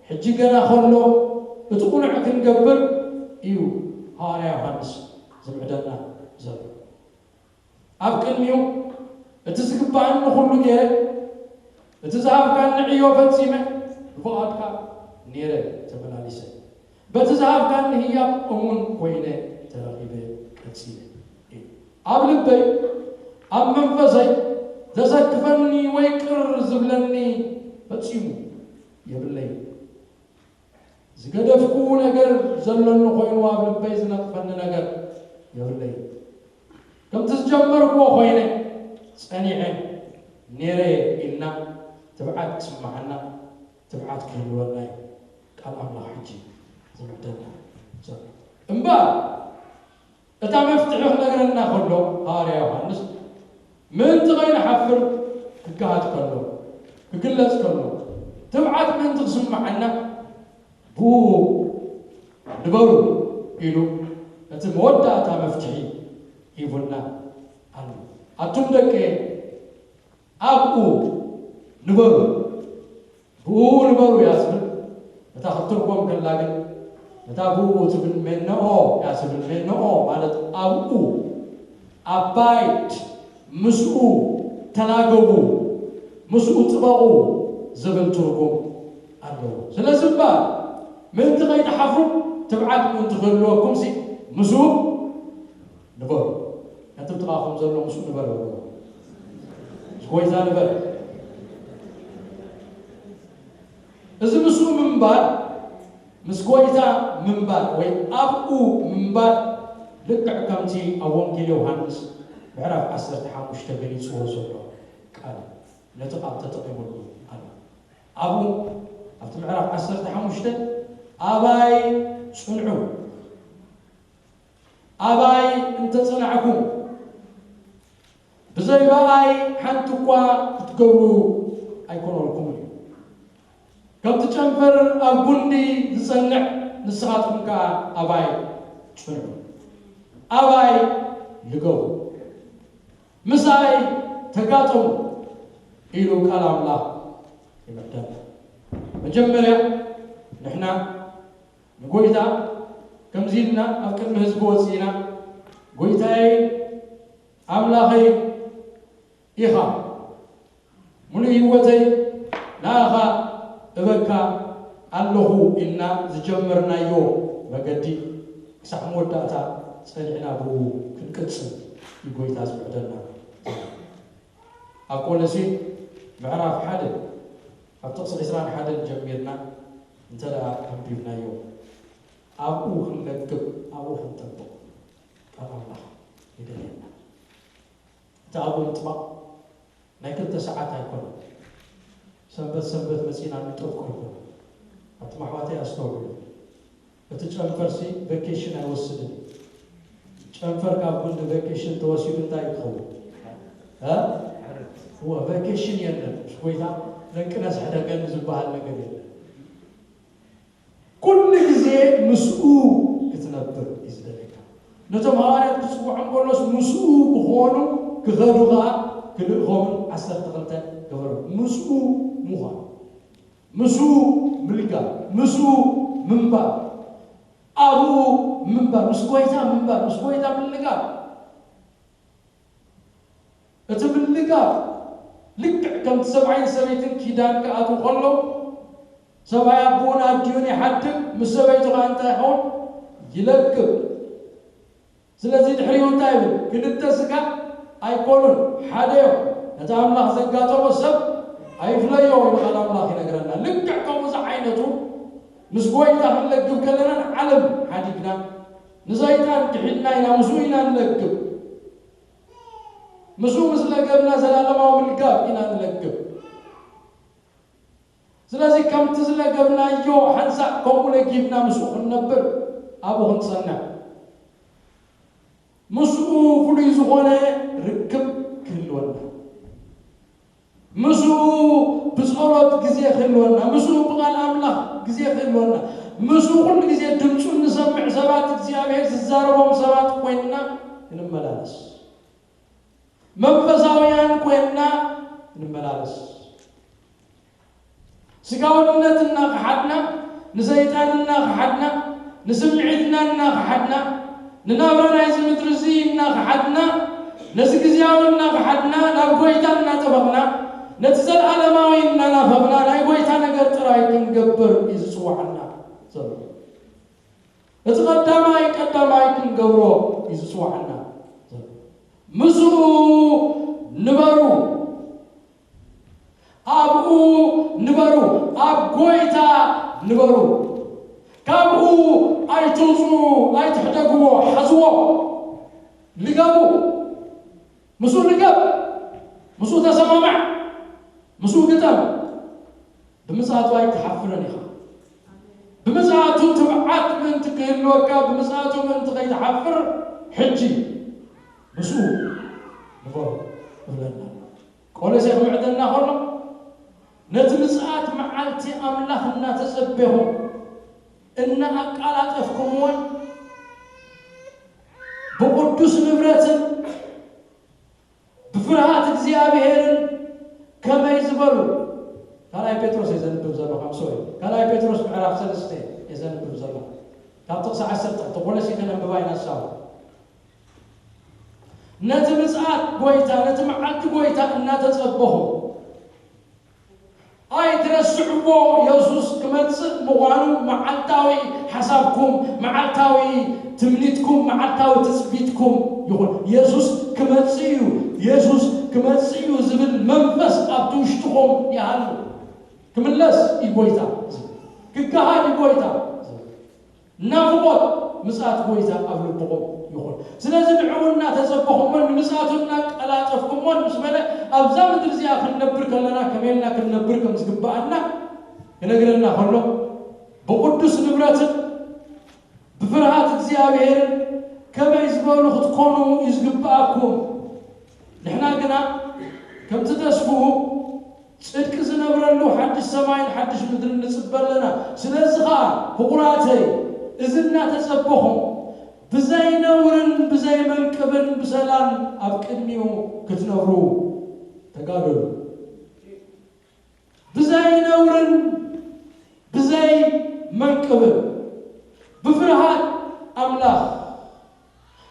ሕጂ ገና ከሎ እቲ ቁኑዕ ክንገብር እዩ ሃዋርያ ዮሃንስ ዝምዕደና ዘሎ። ኣብ ቅድሚኡ እቲ ዝግብኣኒ ኩሉ ገይረ፣ እቲ ዝሃብካኒ ዕዮ ፈጺመ፣ ብፍቓድካ ነይረ ተመላሊሰ። በቲ ዝሃብካኒ ህያብ እሙን ኮይነ ተረኺበ ቀጺለ። ኣብ ልበይ፣ ኣብ መንፈሰይ ዘሰክፈኒ ወይ ቅር ዝብለኒ ፈጺሙ የብለይን። ዝገደፍኩ ነገር ዘሎኒ ኮይኑ ኣብ ልበይ ዝነቕፈኒ ነገር የብለይን። ከምቲ ዝጀመርክዎ ኮይነ ጸኒዐ ነይረ ኢልና ትብዓት ክስምዓና፣ ትብዓት ክህልወና እዩ ቃል ኣምላኽ ሕጂ ዝምዕደና ዘሎ። እምበኣር እታ መፍትሒ ክነግረና ከሎ ሃዋርያ ዮሃንስ ምእንቲ ከይንሓፍር ክገሃድ ከሎ፣ ክግለጽ ከሎ፣ ትብዓት ምእንቲ ክስምዓና ብኡ ንበሩ ኢሉ እቲ መወዳእታ መፍትሒ ሂቡና ኣሎ። ኣቱም ደቀ ኣብኡ ንበሩ፣ ብኡ ንበሩ እያ ዝብል። እታ ክትትርጎም ከላ ግን፣ እታ ብኡ ትብል ሜኖኦ እያ ትብል። ሜኖኦ ማለት ኣብኡ፣ ኣባይድ፣ ምስኡ ተላገቡ፣ ምስኡ ጥበቑ ዝብል ትርጉም ኣለዎ። ስለዚ እባ ምእንቲ ከይትሓፍሩ፣ ትብዓት ምእንቲ ክህልወኩም ሲ ምስኡ ንበሩ። ነቲ ጥቓኹም ዘሎ ምስኡ ንበር በሉ። ምስ ጎይታ ንበር። እዚ ምስኡ ምንባር፣ ምስ ጎይታ ምንባር ወይ ኣብኡ ምንባር፣ ልክዕ ከምቲ ኣብ ወንጌል ዮሃንስ ምዕራፍ ዓሰርተ ሓሙሽተ ገሊጽዎ ዘሎ ቃል፣ ነቲ ቃል ተጠቒሙሉ ኣሎ። ኣብኡ ኣብቲ ምዕራፍ ዓሰርተ ሓሙሽተ ኣባይ ጽንዑ፣ ኣባይ እንተጸናዕኩም፣ ብዘይ ብኣይ ሓንቲ እኳ ክትገብሩ ኣይኮነልኩምን እዩ። ከምቲ ጨንፈር ኣብ ጉንዲ ዝጸንዕ፣ ንስኻትኩም ከኣ ኣባይ ጽንዑ፣ ኣባይ ልገቡ፣ ምሳይ ተጋጠሙ ኢሉ ቃል ኣምላኽ ይምዕደና። መጀመርያ ንሕና ንጎይታ ከምዚ ኢልና ኣብ ቅድሚ ህዝቢ ወጺእና፣ "ጎይታዬ ኣምላኸይ ኢኻ፣ ሙሉእ ህይወተይ ንኣኻ እበካ ኣለኹ" ኢልና ዝጀመርናዮ መገዲ ክሳዕ መወዳእታ ጸኒዕና ብኡ ክንቅጽል እዩ ጎይታ ዝምዕደና። ኣብ ቆሎሴ ምዕራፍ ሓደ፣ ኣብ ጥቕሲ ዕስራን ሓደን ጀሚርና እንተ ደኣ ኣንቢብናዮ፣ ኣብኡ ክንለግብ፣ ኣብኡ ክንጠብቕ ቃል ኣምላኽ ይደልየና። እቲ ኣብኡ ምጥባቕ ናይ ክልተ ሰዓት ኣይኮነን። ሰንበት ሰንበት መጺና እንጠብቆ ኣይኮነን። ኣቱም ኣሕዋተይ ኣስተውዕሉ። እቲ ጨንፈርሲ ቨኬሽን ኣይወስድን እዩ። ጨንፈር ካብ ክንዲ ቨኬሽን ተወሲዱ እንታይ ክኸውን? እ? እወ፣ ቫኬሽን የለን። ምስ ጎይታ ደቂ ነስሕደገኒ ዝበሃል ነገር የለን። ኩሉ ግዜ ምስኡ ክትነብር እዩ ዝደለካ። ነቶም ሃዋርያት ክጽውዖም ከሎስ ምስኡ ክኾኑ ክኸዱ ኸኣ ክልእኾምን ዓሰርተ ክልተ ገበሮም። ምስኡ ምዃን፣ ምስኡ ምልጋብ፣ ምስኡ ምንባር፣ ኣብኡ ምንባር፣ ምስ ጎይታ ምንባር፣ ምስ ጎይታ ምልጋብ። እቲ ምልጋብ ልክዕ ከምቲ ሰብኣይን ሰበይትን ኪዳን ክኣትዉ ከለዉ፣ ሰብኣይ ኣቦኡን ኣዲኡን ይሓድግ፣ ምስ ሰበይቱ ኸኣ እንታይ ይኸውን? ይለግብ። ስለዚ ድሕሪኡ እንታይ ይብል? ክልተ ስጋ ኣይኮኑን፣ ሓደ እዮም። ነቲ ኣምላኽ ዘጋጠሞ ሰብ ኣይፍለዮ ኢሉ ቃል ኣምላኽ ይነግረና። ልክዕ ከምኡ ዝዓይነቱ ምስ ጎይታ ክንለግብ ከለና ንዓለም ሓዲግና፣ ንሰይጣን ክሒድና ኢና፣ ምስኡ ኢና ንለግብ። ምስኡ ምስ ለገብና ዘላለማዊ ምልጋብ ኢና ንለግብ። ስለዚ ከምቲ ዝለገብናዮ ሓንሳእ ከምኡ ለጊብና ምስኡ ክንነብር ኣብኡ ክንጸንዕ፣ ምስኡ ፍሉይ ዝኾነ ርክብ ክህልወና፣ ምስኡ ብጸሎት ግዜ ክህልወና፣ ምስኡ ብቓል ኣምላኽ ግዜ ክህልወና፣ ምስኡ ኩሉ ግዜ ድምፁ እንሰምዕ ሰባት፣ እግዚኣብሔር ዝዛረቦም ሰባት ኮይንና ክንመላለስ፣ መንፈሳውያን ኮይንና ክንመላለስ፣ ስጋውነት እናኸሓድና፣ ንሰይጣን እናኸሓድና፣ ንስምዒትና እናኸሓድና፣ ንናብራ ናይዚ ምድሪ እዚ እናኸሓድና፣ ነዚ ግዜያዊ እናኸሓድና፣ ናብ ጎይታ እናጠበቕና፣ ነቲ ዘለኣለማዊ እናናፈቕና፣ ናይ ጎይታ ነገር ጥራይ ክንገብር እዩ ዝጽውዓና ዘሎ። እቲ ቀዳማይ ቀዳማይ ክንገብሮ እዩ ዝጽውዓና ዘሎ። ምስኡ ንበሩ። ኣብኡ ንበሩ፣ ኣብ ጎይታ ንበሩ። ካብኡ ኣይትውፅኡ፣ ኣይትሕደግዎ፣ ሓዝዎ፣ ልገቡ። ምስኡ ልገብ፣ ምስኡ ተሰማማዕ፣ ምስኡ ግጠም። ብምጽኣቱ ኣይትሓፍርን ኢኻ። ብምጽኣቱ ትብዓት ምእንቲ ክህልወካ፣ ብምጽኣቱ ምእንቲ ከይትሓፍር፣ ሕጂ ምስኡ ንበሩ እብለና። ቆሎሴ ክምዕደና ከሎ፣ ነቲ ምጽኣት መዓልቲ ኣምላኽ እናተጸቤኹም፣ እናኣቃላጠፍኩምዎን፣ ብቕዱስ ንብረትን ብፍርሃት እግዚኣብሔርን ከመይ ዝበሉ። ካልኣይ ጴጥሮስ እየ ዘንብብ ዘለኹ፣ I'm sorry። ካልኣይ ጴጥሮስ ምዕራፍ ሰለስተ እየ ዘንብብ ዘለኹ። ካብ ጥቕሲ ዓሰርተ፣ እቲ ቆሎሴ ከነንብባ ኢና ንሳብ። ነቲ ምጽኣት ጎይታ፣ ነቲ መዓልቲ ጎይታ እናተጸበኹም፣ ኣይትረስዕዎ። የሱስ ክመጽእ ምዃኑ መዓልታዊ ሓሳብኩም፣ መዓልታዊ ትምኒትኩም፣ መዓልታዊ ትጽቢትኩም ይኹን። የሱስ ክመጽእ እዩ፣ የሱስ ክመጽእ እዩ ዝብል መንፈስ ኣብቲ ውሽጥኹም ይሃሉ። ክምለስ እዩ ጎይታ ዝብል፣ ክገሃድ እዩ ጎይታ ዝብል ናፍቖት ምጽኣት ጎይታ ኣብ ልብኹም ይኹን። ስለዚ ንዕኡ እናተጸበኹሞን ንምጽኣቱ እናቀላጠፍኩሞን ምስ በለ፣ ኣብዛ ምድሪ እዚኣ ክንነብር ከለና ከመይ ኢልና ክንነብር ከም ዝግብኣና ክነግረና ከሎ፣ ብቕዱስ ንብረትን ብፍርሃት እግዚኣብሔርን ከመይ ዝበሉ ክትኮኑ እዩ ዝግብኣኩም። ንሕና ግና ከምቲ ተስፍኡ ጽድቂ ዝነብረሉ ሓድሽ ሰማይን ሓድሽ ምድርን ንጽበ ኣለና። ስለዚ ኸኣ ፍቑራተይ፣ እዚ እናተጸበኹም ብዘይ ነውርን ብዘይ መንቅብን ብሰላም ኣብ ቅድሚኡ ክትነብሩ ተጋደሉ። ብዘይ ነውርን ብዘይ መንቅብን ብፍርሃት ኣምላኽ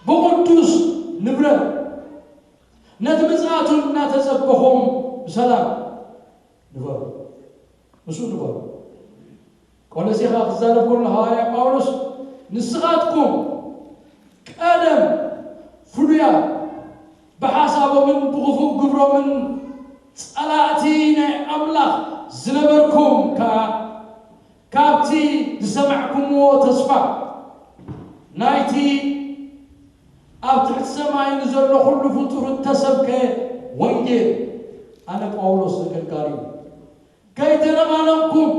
ብቕዱስ ንብረት ነቲ ምጽኣቱ እናተጸበኹም ብሰላም ንበሩ፣ ምስኡ ንበሩ። ቆሎሴ ኸኣ ክዛረብ ከሎ ሃዋርያ ጳውሎስ፣ ንስኻትኩም ቀደም ፍሉያት ብሓሳቦምን ብኽፉእ ግብሮምን ጸላእቲ ናይ ኣምላኽ ዝነበርኩም ከኣ፣ ካብቲ ዝሰማዕኩምዎ ተስፋ ናይቲ ኣብ ትሕቲ ሰማይ ንዘሎ ኹሉ ፍጡር እተሰብከ ወንጌል፣ ኣነ ጳውሎስ ዘገልጋሊ እዩ፣ ከይተነቓነቕኩም፣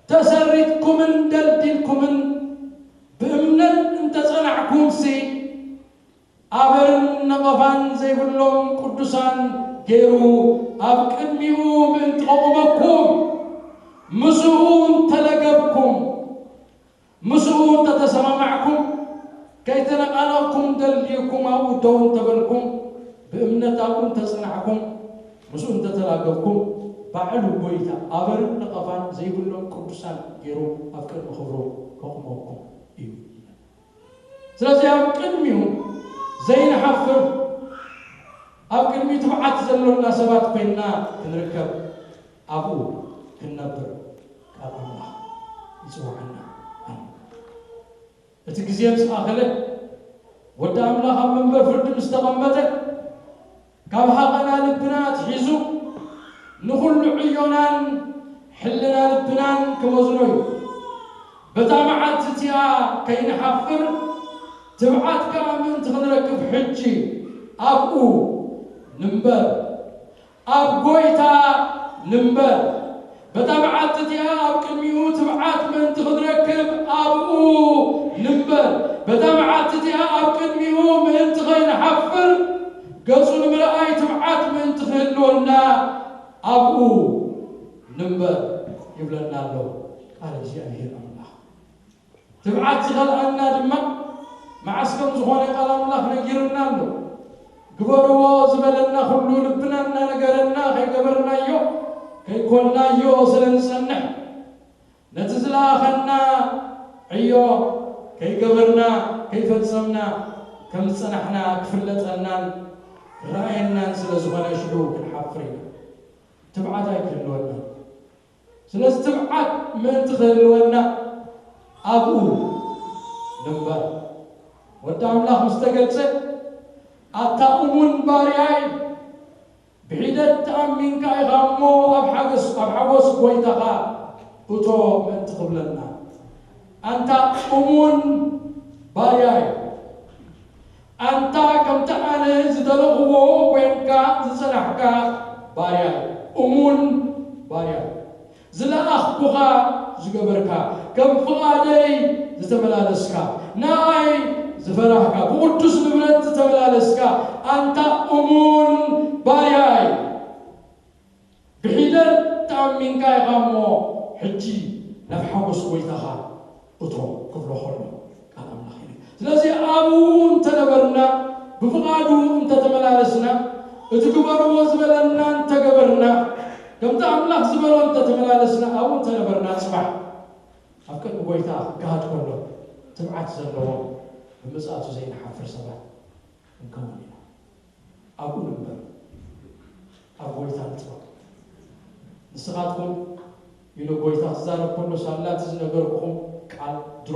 ተሰሪትኩምን ደልዲልኩምን ብእምነት እንተጸናዕኩምሲ፣ ኣበርን ነቐፋን ዘይብሎም ቅዱሳን ገይሩ ኣብ ቅድሚኡ ምእንቲ ከቑመኩም፣ ምስኡ እንተለገብኩም፣ ምስኡ እንተተሰማማዕኩም፣ ከይተነቓነቕኩም ደልዲልኩም ኣብኡ ደው እንተበልኩም፣ ብእምነት ኣብኡ እንተጸናዕኩም፣ ምስኡ እንተተላገብኩም፣ ባዕሉ ጐይታ ኣበርን ነቐፋን ዘይብሎም ቅዱሳን ገይሩ ኣብ ቅድሚ ክብሩ ከቑመኩም እዩ። ስለዚ ኣብ ቅድሚኡ ዘይንሓፍር፣ ኣብ ቅድሚኡ ትብዓት ዘሎና ሰባት ኮይንና ክንርከብ፣ ኣብኡ ክንነብር ቃል ኣምላኽ ይጽውዓና ኣሎ። እቲ ግዜ ምስ ኣኸለ፣ ወዲ ኣምላኽ ኣብ መንበር ፍርዲ ምስ ተቐመጠ፣ ካብ ሃቐና ልብና ኣትሒዙ ንኹሉ ዕዮናን ሕልና ልብናን ክመዝኖ እዩ። በታ መዓልቲ እቲኣ ከይንሓፍር፣ ትብዓት ከኣ ምእንቲ ክንረክብ ሕጂ ኣብኡ ንንበር፣ ኣብ ጐይታ ንንበር። በታ መዓልቲ እቲኣ ኣብ ቅድሚኡ ትብዓት ምእንቲ ክንረክብ ኣብኡ ንንበር። በታ መዓልቲ እቲኣ ኣብ ቅድሚኡ ምእንቲ ኸይንሓፍር፣ ገጹ ንምርኣይ ትብዓት ምእንቲ ክህልወና ኣብኡ ንንበር ይብለና ኣሎ ቃል እግዚኣብሔር ኣምላኽ። ትብዓት ዝኸልኣና ድማ መዓስ ከም ዝኾነ ቃል ኣምላኽ ነጊርና ኣሎ። ግበርዎ ዝበለና ኩሉ ልብና እናነገረና ከይገበርናዮ፣ ከይኮንናዮ ስለ ንጸንሕ፣ ነቲ ዝለኣኸና ዕዮ ከይገበርና፣ ከይፈጸምና ከም ዝጸናሕና ክፍለጠናን ክረኣየናን ስለ ዝኾነ ሽዑ ክንሓፍር ኢና። ትብዓት ኣይክህልወናን። ስለዚ ትብዓት ምእንቲ ክህልወና ኣብኡ ንንበር። ወዲ ኣምላኽ ምስ ተገልጸ፣ ኣታ እሙን ባርያይ፣ ብሒደት ተኣሚንካ ኢኻ እሞ ኣብ ሓገስ-፣ ኣብ ሓጎስ ጐይታኻ እቶ ምእንቲ ክብለና። ኣንታ እሙን ባርያይ፣ ኣንታ ከምቲ ኣነ ዝደለኽዎ ኴንካ ዝጸናሕካ ባርያይ፣ እሙን ባርያይ፣ ዝለኣኽኩኻ ዝገበርካ፣ ከም ፍቓደይ ዝተመላለስካ፣ ንኣይ ዝፈራህካ፣ ብቕዱስ ንብረት ዝተመላለስካ፣ ኣንታ እሙን ባርያይ፣ ብሒደት ተኣሚንካ ኢኻ እሞ፣ ሕጂ ናብ ሓጎስ ጐይታኻ እቶ ክብሎ ከሎ ቃል ኣምላኽ እዩ። ስለዚ ኣብኡ እንተነበርና፣ ብፍቓዱ እንተተመላለስና፣ እቲ ግበርዎ ዝበለና እንተገበርና፣ ከምቲ ኣምላኽ ዝበሎ እንተተመላለስና፣ ኣብኡ እንተነበርና፣ ጽባሕ ኣብ ቅድሚ ጐይታ ክገሃድ ከሎ ትብዓት ዘለዎም፣ ብምጽኣቱ ዘይንሓፍር ሰባት ክንከውን ኢና። ኣብኡ ንንበር፣ ኣብ ጐይታ ንጥበቕ። ንስኻትኩም ኢሉ ጐይታ ክዛረብ ከሎ፣ ሳላ እቲ ዝነገርኩኹም ቃል ድሮ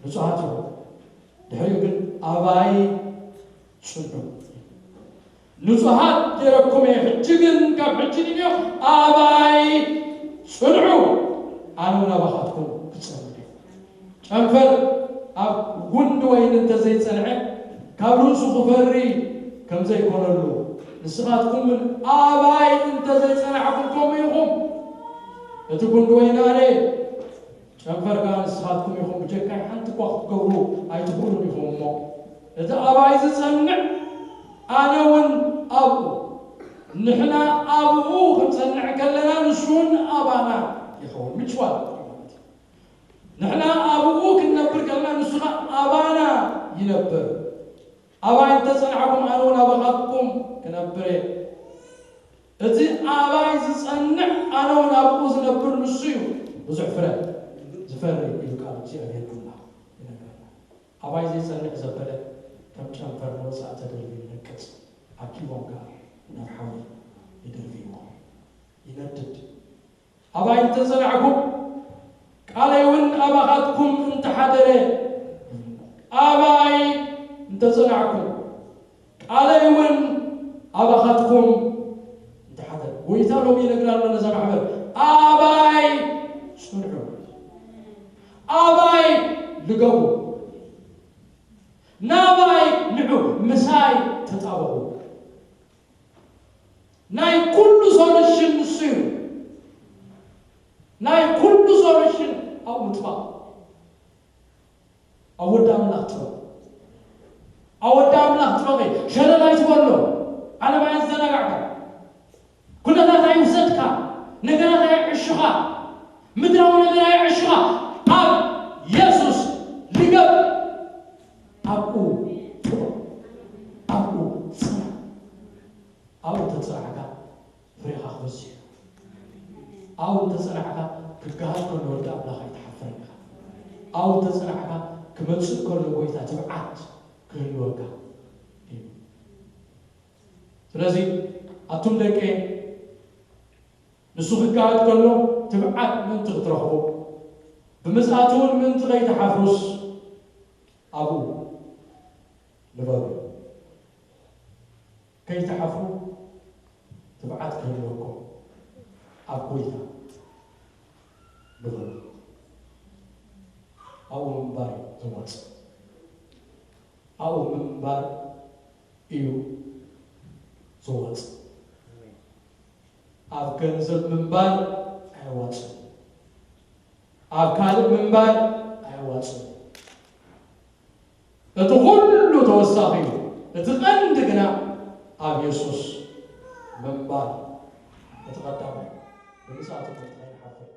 ንጹሃት ኢኹም። ድሕሪኡ ግን ኣባይ ጽንሑ። ንጹሃት ገይረኩም እየ፣ ሕጂ ግን ካብ ሕጂ ንንዮ ኣባይ ጽንሑ፣ ኣነ እውን ኣባኻትኩም ክጸንሕ እየ። ጨንፈር ኣብ ጉንዲ ወይኒ እንተ ዘይጸንዐ፣ ካብ ርእሱ ክፈሪ ከም ዘይኮነሉ፣ ንስኻትኩም እውን ኣባይ እንተ ዘይጸናሕኩም ከምኡ ኢኹም። እቲ ጉንዲ ወይኒ ኣነ እየ፣ ጨንፈር ከኣ ንስኻትኩም ኢኹም። ብጀካይ ሓንቲ እኳ ክትገብሩ ኣይትኽእሉን ኢኹም እሞ፣ እቲ ኣባይ ዝጸንዕ፣ ኣነ እውን ኣብኡ። ንሕና ኣብኡ ክንጸንዕ ከለና፣ ንሱ እውን ኣባና ይኸውን። ምጭዋል ማለት እዩ። ንሕና ኣብኡ ክንነብር ከለና፣ ንሱ ኸኣ ኣባና ይነብር። ኣባይ እንተ ጸናሕኩም፣ ኣነ እውን ኣባኻትኩም ክነብር እየ። እቲ ኣባይ ዝጸንዕ፣ ኣነ እውን ኣብኡ ዝነብር ንሱ እዩ ብዙሕ ፍረ ዝፈሪ፣ ኢሉ ቃል እግዚኣብሔር ኣምላኽ ይነግረና። ኣባይ ዘይጸንዕ ዘበለ ከም ጨንፈር ንወጻኢ ተደርብዩ ይነቅጽ፣ ኣኪቦም ከኣ ናብ ሓዊ ይድርብይዎ፣ ይነድድ። ኣባይ እንተ ጸናዕኩም፣ ቃለይ እውን ኣባኻትኩም እንተ ሓደረ፣ ኣባይ እንተ ጸናዕኩም፣ ቃለይ እውን ኣባኻትኩም እንተ ሓደረ። ጐይታ ሎሚ ይነግር ኣሎ ነዛ ማሕበር፣ ኣባይ ጽንሑ፣ ኣባይ ልገቡ፣ ናባይ ንዑ፣ ምሳይ ተጣበቑ። ናይ ኩሉ ሶሉሽን ንሱ እዩ። ናይ ኩሉ ሶሉሽን ኣብ ምጥባቕ። ኣብ ወዲ ኣምላኽ ጥበቕ። ኣብ ወዲ ኣምላኽ ጥበቕ። ሸለል ኣይትበሎ። ዓለም ኣየዘናጋዕካ። ኣብኡ ተጸናዕካ ክመጽእ ከሎ ጎይታ ትብዓት ክህልወካ እዩ። ስለዚ ኣቱም ደቀ ንሱ ክጋሃድ ከሎ ትብዓት ምእንቲ ክትረኽቡ፣ ብምጽኣቱ እውን ምእንቲ ከይትሓፍሩስ ኣብኡ ንበሩ። ከይትሓፍሩ ትብዓት ክህልወኩም ኣብ ጎይታ ንበሩ። ኣብኡ ምንባር እዩ ዘዋጽእ። ኣብኡ ምንባር እዩ ዘዋጽእ። ኣብ ገንዘብ ምንባር ኣየዋጽእን። ኣብ ካልእ ምንባር ኣየዋጽእን። እቲ ኩሉ ተወሳኺ እዩ። እቲ ቀንዲ ግና ኣብ የሱስ ምንባር እቲ ቀዳማይ። ብምጽኣቱ ከይንሓፍር።